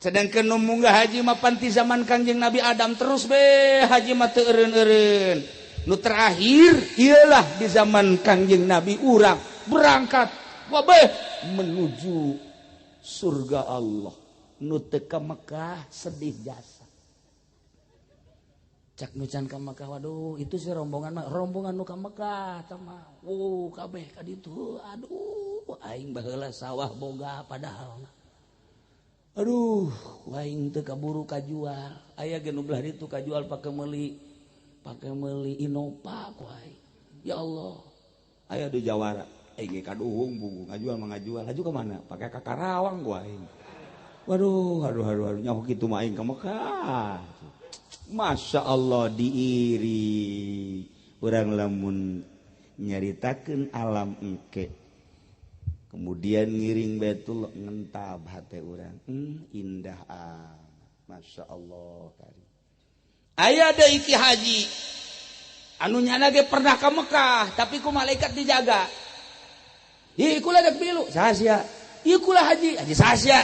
Sedangkan nu munggah haji mah panti zaman Kangjeng Nabi Adam terus be haji mah teu eureun-eureun. Nu terakhir ialah di zaman Kangjeng Nabi urang berangkat wabeh menuju surga Allah. Nu teu ka Mekah sedih jasa. Cak nu can ka Mekah, waduh, itu sih rombongan mah, rombongan nu ka Mekah tah mah. Wow, kabeh ka ditu. Aduh, aing baheula sawah boga padahal. Aduh, aing teu kaburu kajual. Aya ge nu belah ditu kajual pake meuli Innova ku aing. Ya Allah. Aya di Jawara. Aing ge kaduhung buku ngajual mah ngajual. Laju ke mana? Pakai ka Karawang ku aing. Waduh, aduh, aduh, aduh, nyaho kitu mah aing ka Mekah. Masya Allah, diiri urang lamun nyaritakeun alam engke, kemudian ngiring Baitullah, ngentab hate urang, indah ah, Masya Allah kari. Aya deui ki haji anu nyana ge pernah ka Mekah, tapi ku malaikat dijaga. Ih, kula dek milu saha sia? Ieu kula haji, haji saha sia?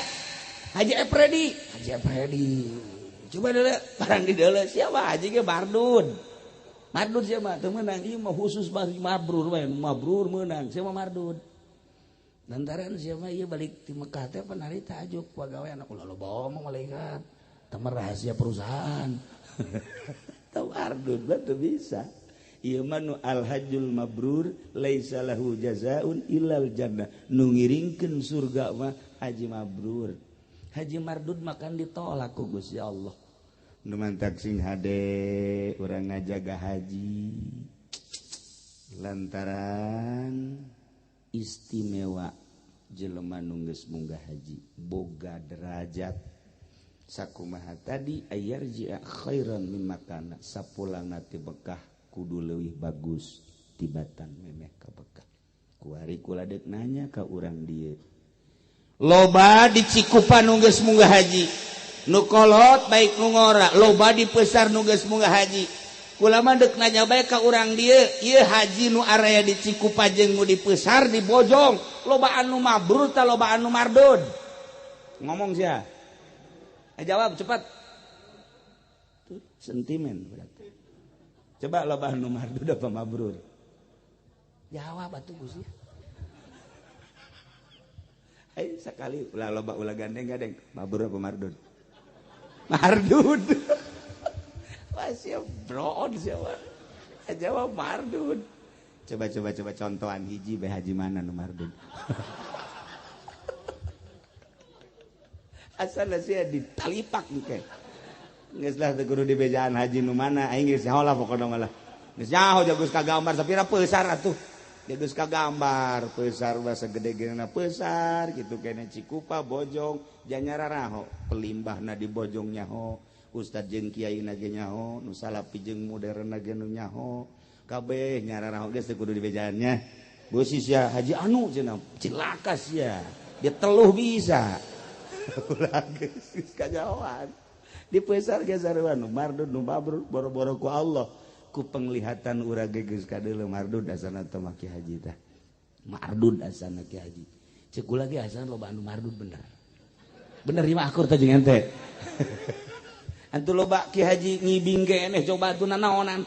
Haji Epredi, Haji Epredi. Coba dulu, barang di dulu siapa haji ge mardud. Mardud siapa mah teu meunang, ieu mah khusus bagi mabrur we, mabrur meunang, siapa mardud. Lantaran siapa ieu balik ti Mekah teh panari tajuk pagawe anak ulah loba omong malaikat. Temen rahasia perusahaan. Tahu mardud teu bisa. Ieu mah nu al hajjul mabrur laisa lahu jazaun illal jannah. Nu ngiringkeun surga mah haji mabrur. Haji mardud makan ditolak ku Gusti Allah. Nu mantak sing hade urang ngajaga haji lantaran istimewa. Jelema nu geus munggah haji boga derajat sakumaha tadi, ayarji'a khairan mimma kana, sapulangna ti Mekah kudu leuwih bagus tibatan memeh ka Mekah. Kuari kula deuk nanya ka urang dieu. Loba di Cikupa nu geus munggah haji, nu kolot baik nu ngora, loba di Pesar nu geus munggah haji. Kula mah deuk nanya bae ka urang dieu, ieu haji nu area di Cikupa jeung nu di Pesar, di Bojong, loba anu mabrur ta loba anu mardud? Ngomong sia. Eh, jawab cepat. Tuh, sentimen berarti. Coba, loba anu mardud apa mabrur? Jawab atuh, Gusti. Ayo sekali, ulah loba, ulah gandeng gandeng, mabrur apa mardud? Mardud. Wah siap broon siapa? Jawab mardud. Coba coba coba contohan hiji bae haji mana nu mardud. Asal sia ditalipak engke. Geus lah teu kudu dibejaan haji nu mana aing geus nyaho lah pokona mah lah. Geus nyaho jagus kagambar sapira peusar atuh. Geus kagambar peusar basa gede-gedena peusar kitu kene Cikupa Bojong janyara raho pelimbahna di Bojong nyaho ustad jeung kiai na ge nyaho nu salapi jeung modern ge nu nyaho kabeh nyara raho geus teu kudu dibejaan nya. Beusi sia haji anu cenah cilaka sia dia teluh bisa. Ulah geus kajahoan di peusar ge sarua nu mardud nu mabrur boro-boro ku Allah ku penglihatan urang ge geus kadeuleu mardud asana teh mah ki haji tah mardud asana ki haji ceuk kula ge asana loba anu mardud bener bener ieu mah akur teh jeung ente antu loba ki haji ngibing keneh coba atuh nanaonan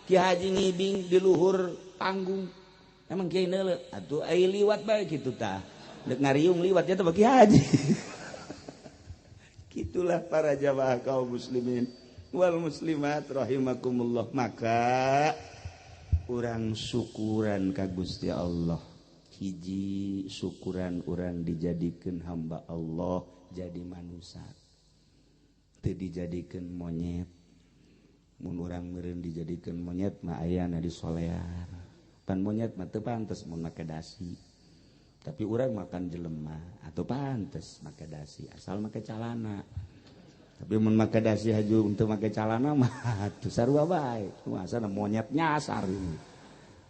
ki haji ngibing di luhur panggung emang kiai neuleu atuh ai liwat bae kitu tah deuk ngariung liwat nya teh ki haji. Itulah para jamaah kaum muslimin wal muslimat rahimakumullah. Maka urang syukuran ka Gusti Allah. Hiji syukuran urang dijadikeun hamba Allah jadi manusia. Teu dijadikeun monyet. Mun urang meureun dijadikeun monyet mah ayana di solear. Pan monyet mah teu pantes mun make dasi. Tapi urang makan jelema atau pantes make dasi asal make calana. Tapi mun make dasi haju untuk make calana mah atuh sarua bae. Asana monyet nyasar ini.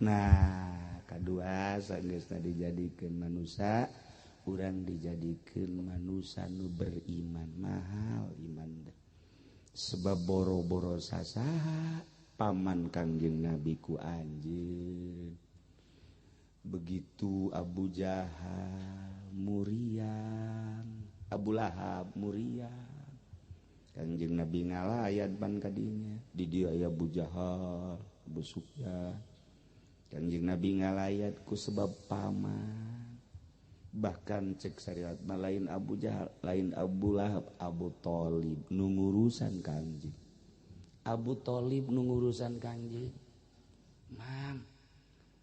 Nah, kadua sageusna dijadikeun manusia, urang dijadikeun manusia nu beriman. Mahal iman teh. Sebab boro-boro sasaha paman Kangjeng Nabi ku anjeun. Begitu Abu Jahal muriang, Abu Lahab muriang. Kangjeng Nabi ngalayat ban kadinya. Di dia aya Abu Jahal, Abu Sufyan. Kangjeng Nabi ngalayat ku sebab paman. Bahkan cek syariat mah lain Abu Jahal, lain Abu Lahab, Abu Thalib nu ngurusan Kangjeng. Abu Thalib nu ngurusan Kangjeng. Mang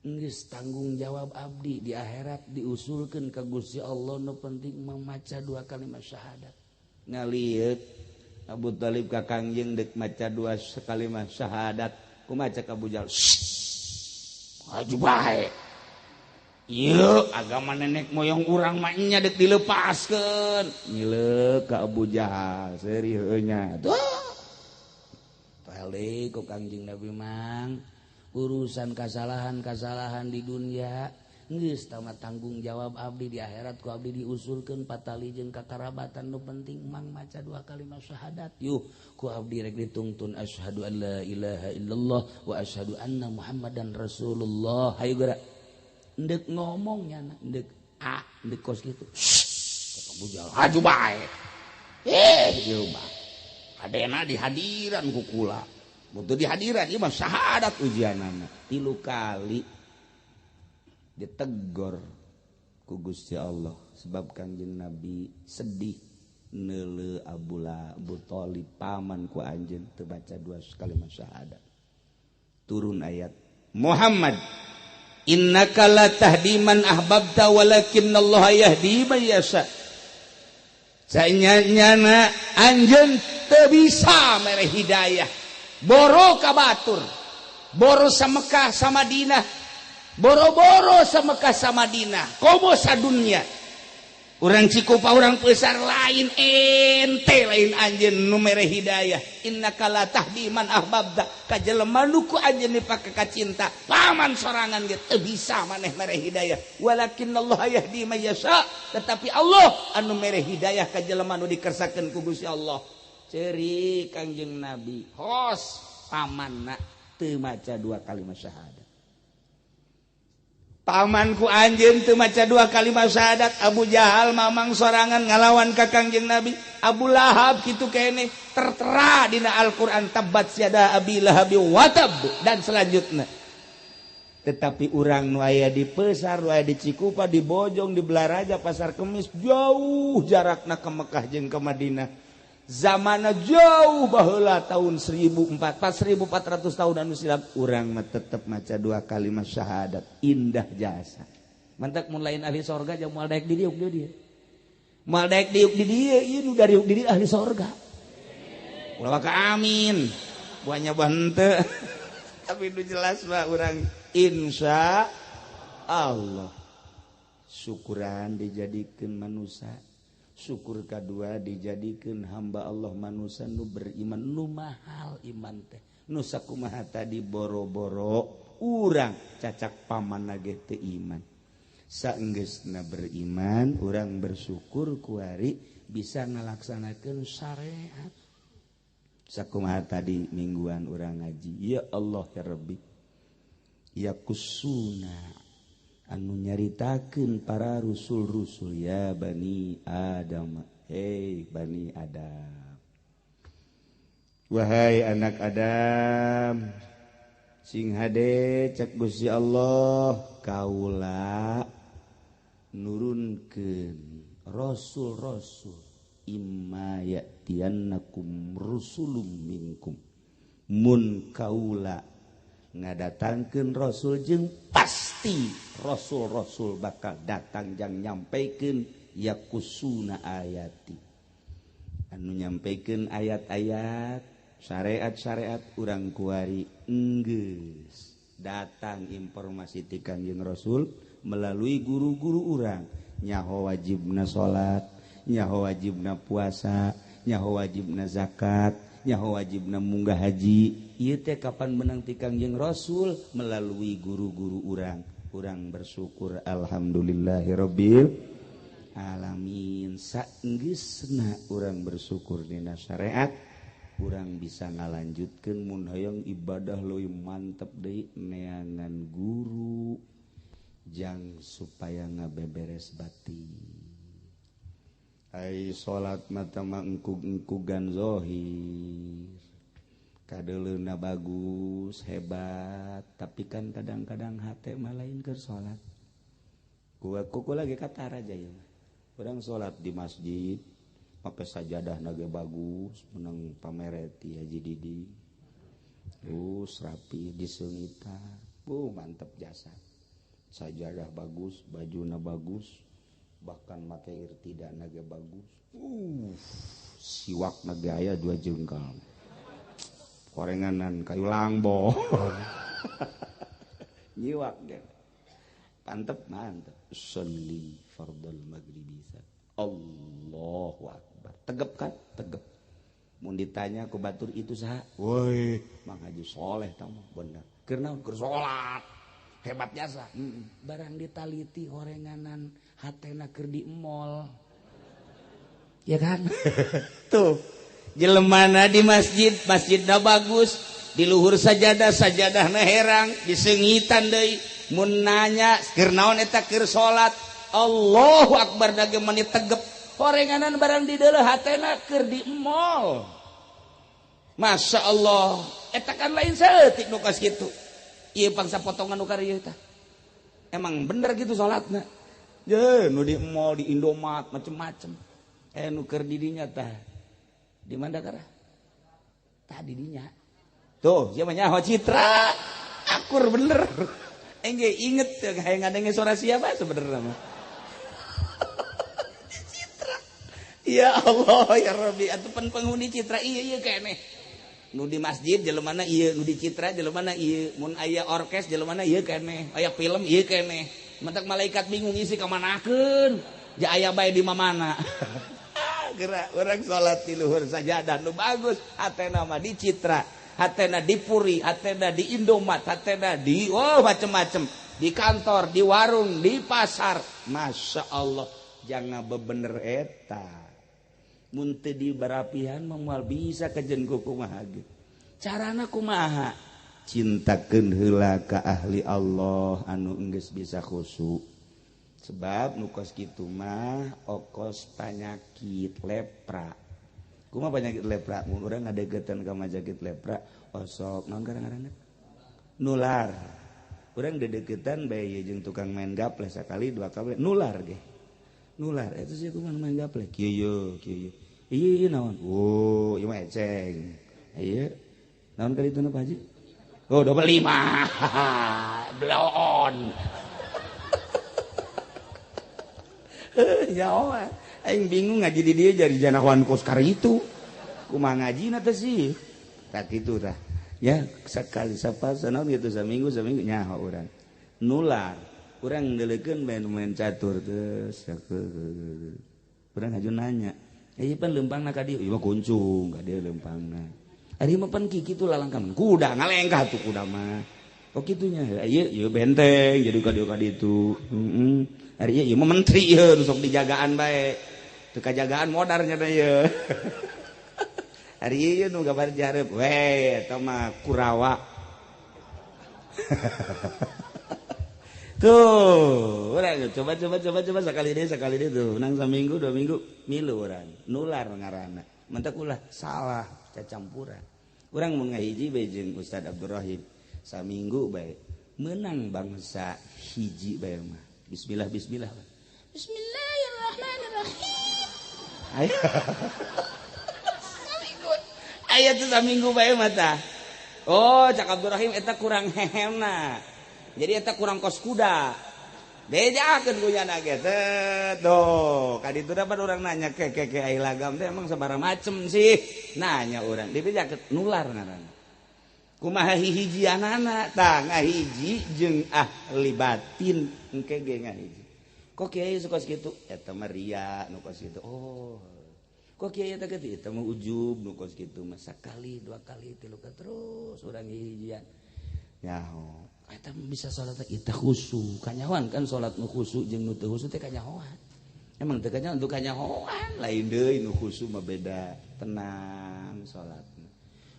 geus tanggung jawab abdi di akhirat diusulkeun ka Gusti Allah nu penting memaca dua kalimat syahadat. Ngalieu Abu Thalib ka Kangjeng deuk maca dua kalimat syahadat, kumaha cek Abu Jahal? Maju bae. Ieu agama nenek moyang urang mah nya deuk dilepaskeun. Ngileuk ka Abu Jahal seuri heueuh nya. Tuh. Teh ku Kangjeng Nabi mang urusan kasalahan-kasalahan di dunia geus tamat tanggung jawab abdi di akhirat ku abdi diusulkeun patali jeung kakarabatan nu penting mang maca dua kalimat syahadat yuh ku abdi rek ditungtun asyhadu an la ilaha illallah wa asyhadu anna muhammadan rasulullah. Hayu geura endek ngomong nya endek a endek kos kitu Abu Jahal haju bae ieu mah kadena dihadiran ku kula. Butuh dihadiran ieu mah syahadat ujianana. 3 kali ditegor ku Gusti Allah sebab Kangjeng Nabi sedih neuleu Abu Thalib paman ku anjeun teu baca dua kalimat syahadat. Turun ayat Muhammad innaka la tahdi man ahbabta walakinallaha yahdi man yasha. Sanyana anjeun teu bisa mere hidayah. Boro ka batur, boro sa Mekah sa Madinah, boro-boro sa Mekah sa Madinah, komo sadunya. Urang Cikupa urang Pesar lain ente lain anjeun nu mere hidayah. Innaka la tahdi man ahbabta ka jelema nu ku anjeun dipake ka cinta, paman sorangan ge teu bisa maneh mere hidayah. Walakinallaha yahdi man yasha, tetapi Allah anu mere hidayah ka jelema nu dikersakeun ku Gusti Allah. Ceri Kangjeng Nabi hos pamanna teu maca dua kalimat syahadat. Pamanku anjeun teu maca dua kalimat syahadat. Abu Jahal mamang sorangan ngalawan ka Kangjeng Nabi. Abu Lahab kitu keneh tertera dina Al-Qur'an tabat siada abi lahabi watab dan selanjutnya. Tetapi urang nu aya di Pesar, nu aya di Cikupa, di Bojong, di Belaraja, Pasar Kemis, jauh jarakna ke Mekah jeung ke Madinah. Zamana jauh baheula tahun 1400 tahun anu silam urang mah tetep maca dua kalimat syahadat indah jasa. Mantak mun lain ahli sorga jeung moal daek di diuk di dieu. Moal daek diuk di dieu ieu nu dariuk di dieu ahli sorga. Ulah ka amin. Buahnya bante. Tapi itu jelas mah urang insya Allah. Syukuran dijadikeun manusia. Syukur kadua dijadikeun hamba Allah manusia nu beriman nu mahal iman teh. Nu sakumaha tadi boro-boro urang cacak paman ge teu iman. Saenggeusna beriman urang bersyukur kuari bisa ngalaksanakeun syariat. Sakumaha tadi mingguan urang ngaji, ya Allah ya Rabbi. Ya kusuna anu nyaritakeun para rusul-rusul ya Bani Adam, hei Bani Adam, wahai anak Adam, sing hade cek Gusti Allah kaula nurunkeun rasul-rasul imma ya'tiyannakum rusulum minkum mun kaula ngadatangkeun rasul jeung pasti rasul-rasul bakal datang jang nyampaikan yakusuna ayati anu nyampaikan ayat-ayat syariat-syariat urang kuari enggeus datang informasi ti Kangjeng Rasul melalui guru-guru urang nyaho wajibna salat, nyaho wajibna puasa, nyaho wajibna zakat, nyaho wajibna munggah haji. Ieu teh kapan menang ti Kangjeng Rasul melalui guru-guru urang. Urang bersyukur alhamdulillahirabbil alamin. Saenggeusna urang bersyukur dina syariat, urang bisa ngalanjutkeun mun hoyong ibadah leuwih mantep deui neangan guru jang supaya ngabeberes batin. Ai salat mata mah engkug-engkugan zahir. Kadeleuna bagus, hebat, tapi kan kadang-kadang hate mah lain keur salat. Kuku lagi katara aja ya. Urang salat di masjid, make sajadah ge bagus, menang pamereti Haji Didi. Terus rapi diseungitan. Mantep jasa. Sajadah bagus, bajuna bagus, bahkan make irtidana ge bagus. Siwak na ge aya 2 jengkal. Korenganan kayu langbo. Nyiwak ge. Mantep, mantep. Sholli fardal maghribi. Allahu akbar. Tegep kan? Tegep. Mun ditanya ku batur itu saha? Woi, Mang Haji Soleh tah mah bener. Keur naon? Keur salat. Hebat jasa. Barang ditaliti horenganan hatena keur di mall. Ya kan? Tuh. Jelemana di masjid, masjidna bagus, di luhur sajadah, sajadahna herang, diseungitan deui. Mun nanya keur naon eta keur salat, Allahu akbar dage meni tegep. Horenganan barang di deuleuh hatena keur di mall. Masya Allah, eta kan lain saeutik nu kos kitu. Ieu pangsa potongan nu karieu tah. Emang bener gitu salatna. Ye, nu di mall, di Indomaret, macem-macem. Nu keur di dinya tah. Di mana kara? Tah di dinya. Tuh, siapa nyaho Citra. Akur bener. Engge inget kayak ngadenge suara siapa sebenarnya mah. Citra. Ya Allah ya Rabbi, atuh pan penghuni Citra ieu ieu keneh. Nu di masjid jelemana ieu, nu di Citra jelemana ieu, mun aya orkes jelemana ieu keneh, aya film ieu keneh. Mentak malaikat bingung isi ka manakeun. Ja aya bae di mamana. Gerak orang salat di luhur sajadah nu bagus, hatena mah di Citra, hatena di Puri, hatena di Indomaret, hatena di macem-macem, di kantor, di warung, di pasar. Masya Allah, jangan bebener eta. Mun teu dibarapihan mah moal bisa kajen ku kumaha ge. Carana kumaha? Cintakeun heula ka ahli Allah anu enggeus bisa khusyuk. Sebab nu kos kitu mah okos panyakit lepra. Kumaha penyakit lepra? Mun urang ngadeukeutan ka majagit lepra, osok naon ngaranna? Nular. Urang dedeukeutan bae ieu jeung tukang main gapleh sakali dua kali nular ge. Nular eta sih kumaha main gapleh? Kieu ye, kieu ye. Ieu naon? Oh, ieu mah eceng. Ieu naon ka dituna Pak Haji? Oh, dobel 5. Bloon. Ya Allah, aing bingung ngaji di dieu jadi janawan kos kar itu. Kumaha ngajina teh sih? Tak kitu tah. Ya, sekali sapasa naon kitu saminggu saminggu nyaho urang. Nular. Urang deuleukeun main-main catur teh. Urang haju nanya. Ieu pan leumpangna ka dieu, ieu mah kuncung ka dieu leumpangna. Ari mah pan kitu lalangkam kuda ngalengkah tuh kuda mah. Oh kitunya, ieu ieu benteng jadi ka dieu ka ditu. Heeh. Ari ieu mah menteri ieu nu sok dijagaan bae. Teu kajagaan modar nya teh ieu. Ari ieu nu gabar dihareup we eta mah Kurawa. Tuh, urang coba coba coba coba sekali deui tuh, menang saminggu 2 minggu milu urang, nular ngaranna. Mentak ulah salah cacampuran. Urang mun ngahiji bae jeung Ustaz Abdurrahim saminggu bae menang bangsa hiji bae mah. Bismillah bismillah. Bismillahirrahmanirrahim. Ayo. Saminggu. Aya tuh saminggu bae mah tah. Oh, cak Abdurrahim eta kurang hehemna. Jadi eta kurang kos kuda. Bejakeun ku nyana ge teh. Tuh, ka ditu dapat urang nanya ke ke ke ai lagam teh emang sabaraha macem sih. Nanya urang, dibejakeun nular ngaranna. Kumaha hihijianana tah ngahiji jeung ahli batin engke ge ngahiji. Kok kiai suka kitu? Eta mah ria nu kos kitu. Oh. Kok kiai eta kitu? Eta mah ujub nu kos kitu mah sakali, 2 kali, 3 kali terus urang hihijian. Nyaho. Eta bisa salat eta khusyuk. Kanyahoan kan salat nu khusyuk jeung nu teu khusyuk teh kanyahoan. Emang teu kanyahoan teu kanyahoan lain deui nu khusyuk mah beda. Tenang salatna.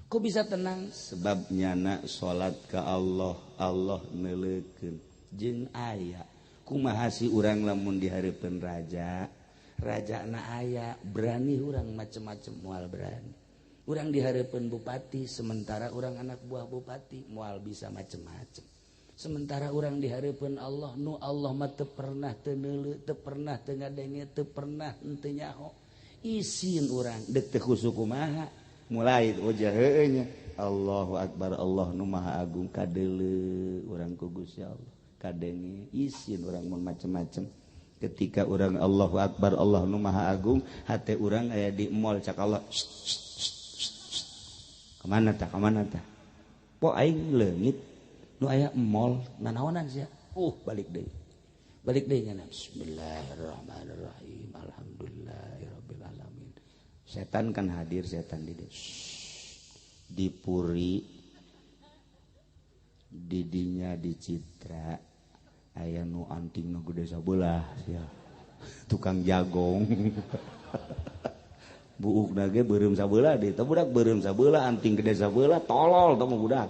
Kok bisa tenang? Sebab nyana salat ka Allah, Allah neuleukeun jeung aya. Kumaha si urang lamun dihareupeun raja? Rajana aya, berani urang macem-macem moal berani. Urang dihareupeun bupati, sementara urang anak buah bupati moal bisa macem-macem. Sementara urang dihareupeun Allah, nu Allah mah teu pernah teu neuleu, teu pernah teu ngadenge, teu pernah henteu nyaho. Isin urang deuk teu khusyuk kumaha? Mulai wajah heueuh nya. Allahu akbar, Allah nu maha agung kadeuleu urang ku Gusti Allah. Kadenge isin urang mun macem-macem. Ketika urang Allahu akbar, Allah nu maha agung, hate urang aya di mall cak Allah. Kemana tah? Kemana tah? Po aing leungit nu aya mall nanaonan sia. Balik deui. Balik deui nya. Bismillahirrahmanirrahim. Alhamdulillahirabbil alamin. Setan kan hadir, setan di dieu. Di Puri, didinya di Citra, aya nu anting nu gede sabelah sia. Tukang jagong. Buuk nage beureum sabelah deui, teh budak beureum sabelah, anting gede sabelah, tolol teh mah budak.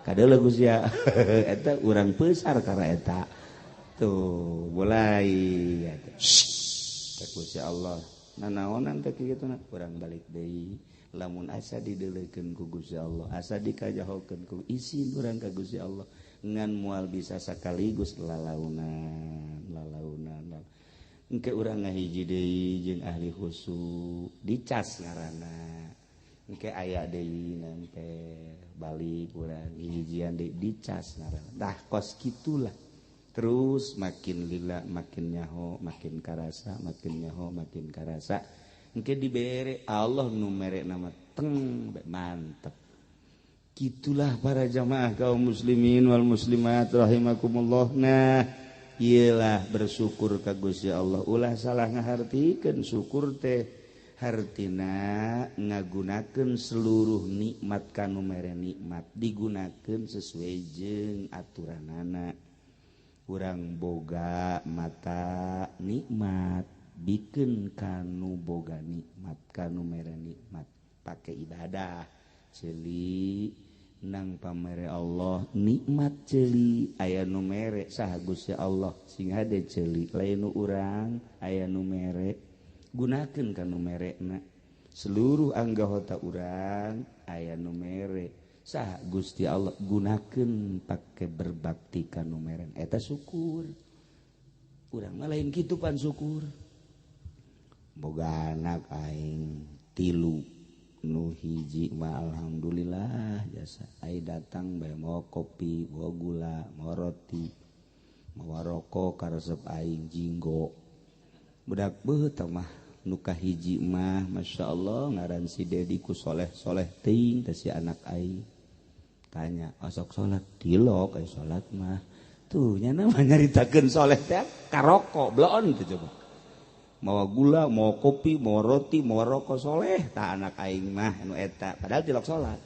Kadeuleu ku sia. Eta urang peusar karena eta. Tuh, mulai eta. Teh ku sia Allah. Nanaonan teh kitu na urang balik deui. Lamun asa dideulekeun ku Gusti Allah, asa dikajahokeun ku isin urang ka Gusti Allah. Ngan moal bisa sakaligus lalaunan, lalaunan. Engke urang ngahiji deui jeung ahli khusyuk, dicas ngaranna. Engke aya deui nempel balik urang hijian deui dicas ngaranna. Tah kos kitulah. Terus makin lila makin nyaho, makin karasa, makin nyaho, makin karasa. Engke dibere Allah nu mere nama teng mantep. Gitulah para jamaah kaum muslimin wal muslimat rahimakumullah. Nah, iyalah bersyukur ka Gusti Allah. Ulah salah ngahartikeun syukur teh hartina ngagunakeun seluruh nikmat kanu mere nikmat digunakeun sesuai jeung aturanana. Urang boga mata nikmat bikeun kanu boga nikmat kanu mere nikmat pake ibadah ceuli nang pamere Allah nikmat ceuli aya nu mere saha Gusti Allah sing hade ceuli lain nu urang aya nu mere gunakeun ka nu merena seluruh anggota urang aya nu mere saha Gusti Allah gunakeun pake berbakti ka nu mere eta syukur. Urang mah lain kitu pan syukur. Boga anak aing tilu, nu hiji mah alhamdulillah jasa ai datang bae mau kopi, mau gula, mau roti, mau rokok karesep aing jinggo. Budak beuh tah mah nu kahiji mah Masya Allah ngaran si Dedi ku soleh-soleh teuing teh si anak aing. Tanya, osok salat tilok ai salat mah. Tuh nya mah nyaritakeun soleh teh karokok bloon teh coba. Mawa gula, mawa kopi, mawa roti, mawa rokok soleh tah anak aing mah nu eta padahal tilok salat.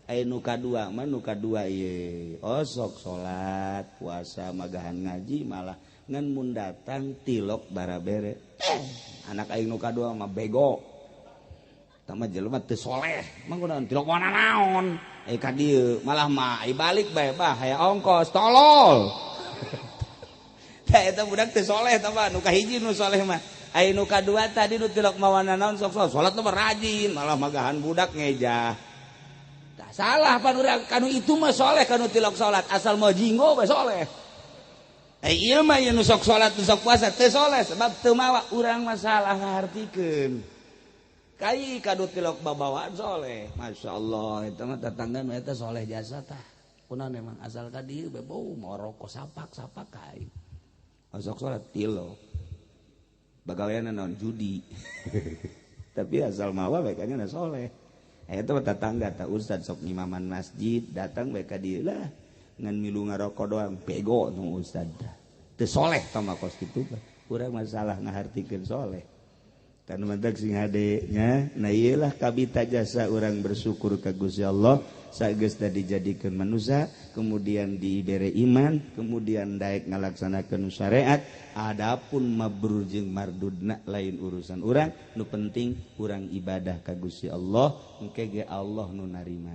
Aya nu kadua mah nu kadua ieu osok salat, puasa, magahan ngaji malah ngan mun datang tilok barabere. Anak aing nu kadua mah bego. Tah mah jelema teu soleh, mah kunaon tilok mawa naon? Eh ka dieu malah mah ai balik bae bah aya ongkos tolol. Tah eta budak teu soleh tah mah nu kahiji nu soleh mah. Ai nu kadua tadi nu tilok mawa naon sok salat mah rajin malah magahan budak ngejah. Tah salah pan urang kanu itu mah soleh kanu tilok salat asal mau jinggo bae soleh. Ai ieu mah ieu nu sok salat nu sok puasa teu soleh sebab teu mawa urang mah salah ngahartikeun. Kai kanu tilok babawaan soleh. Masyaallah eta mah tetangga nu eta soleh jasa tah. Kunaon emang asal ka dieu bae bau mawa rokok sapak-sapak ka aing. Sok salat tilok. Bagawean naon judi. Tapi asal mawa bae kanya soleh. Eta mah tetangga tah ustad sok ngimaman masjid datang bae ka dieu lah ngan milu ngarokok doang bego nu ustad. Teu soleh tah mah kos kitu. Urang masalah ngahartikeun soleh. Kan mantak sing hade nya. Nah ieu lah kabita jasa urang bersyukur ka Gusti Allah sageus tadi dijadikeun manusia, kemudian dibere iman, kemudian daek ngalaksanakeun syariat. Adapun mabrur jeung mardudna lain urusan urang, nu penting urang ibadah ka Gusti Allah, engke ge Allah nu narima.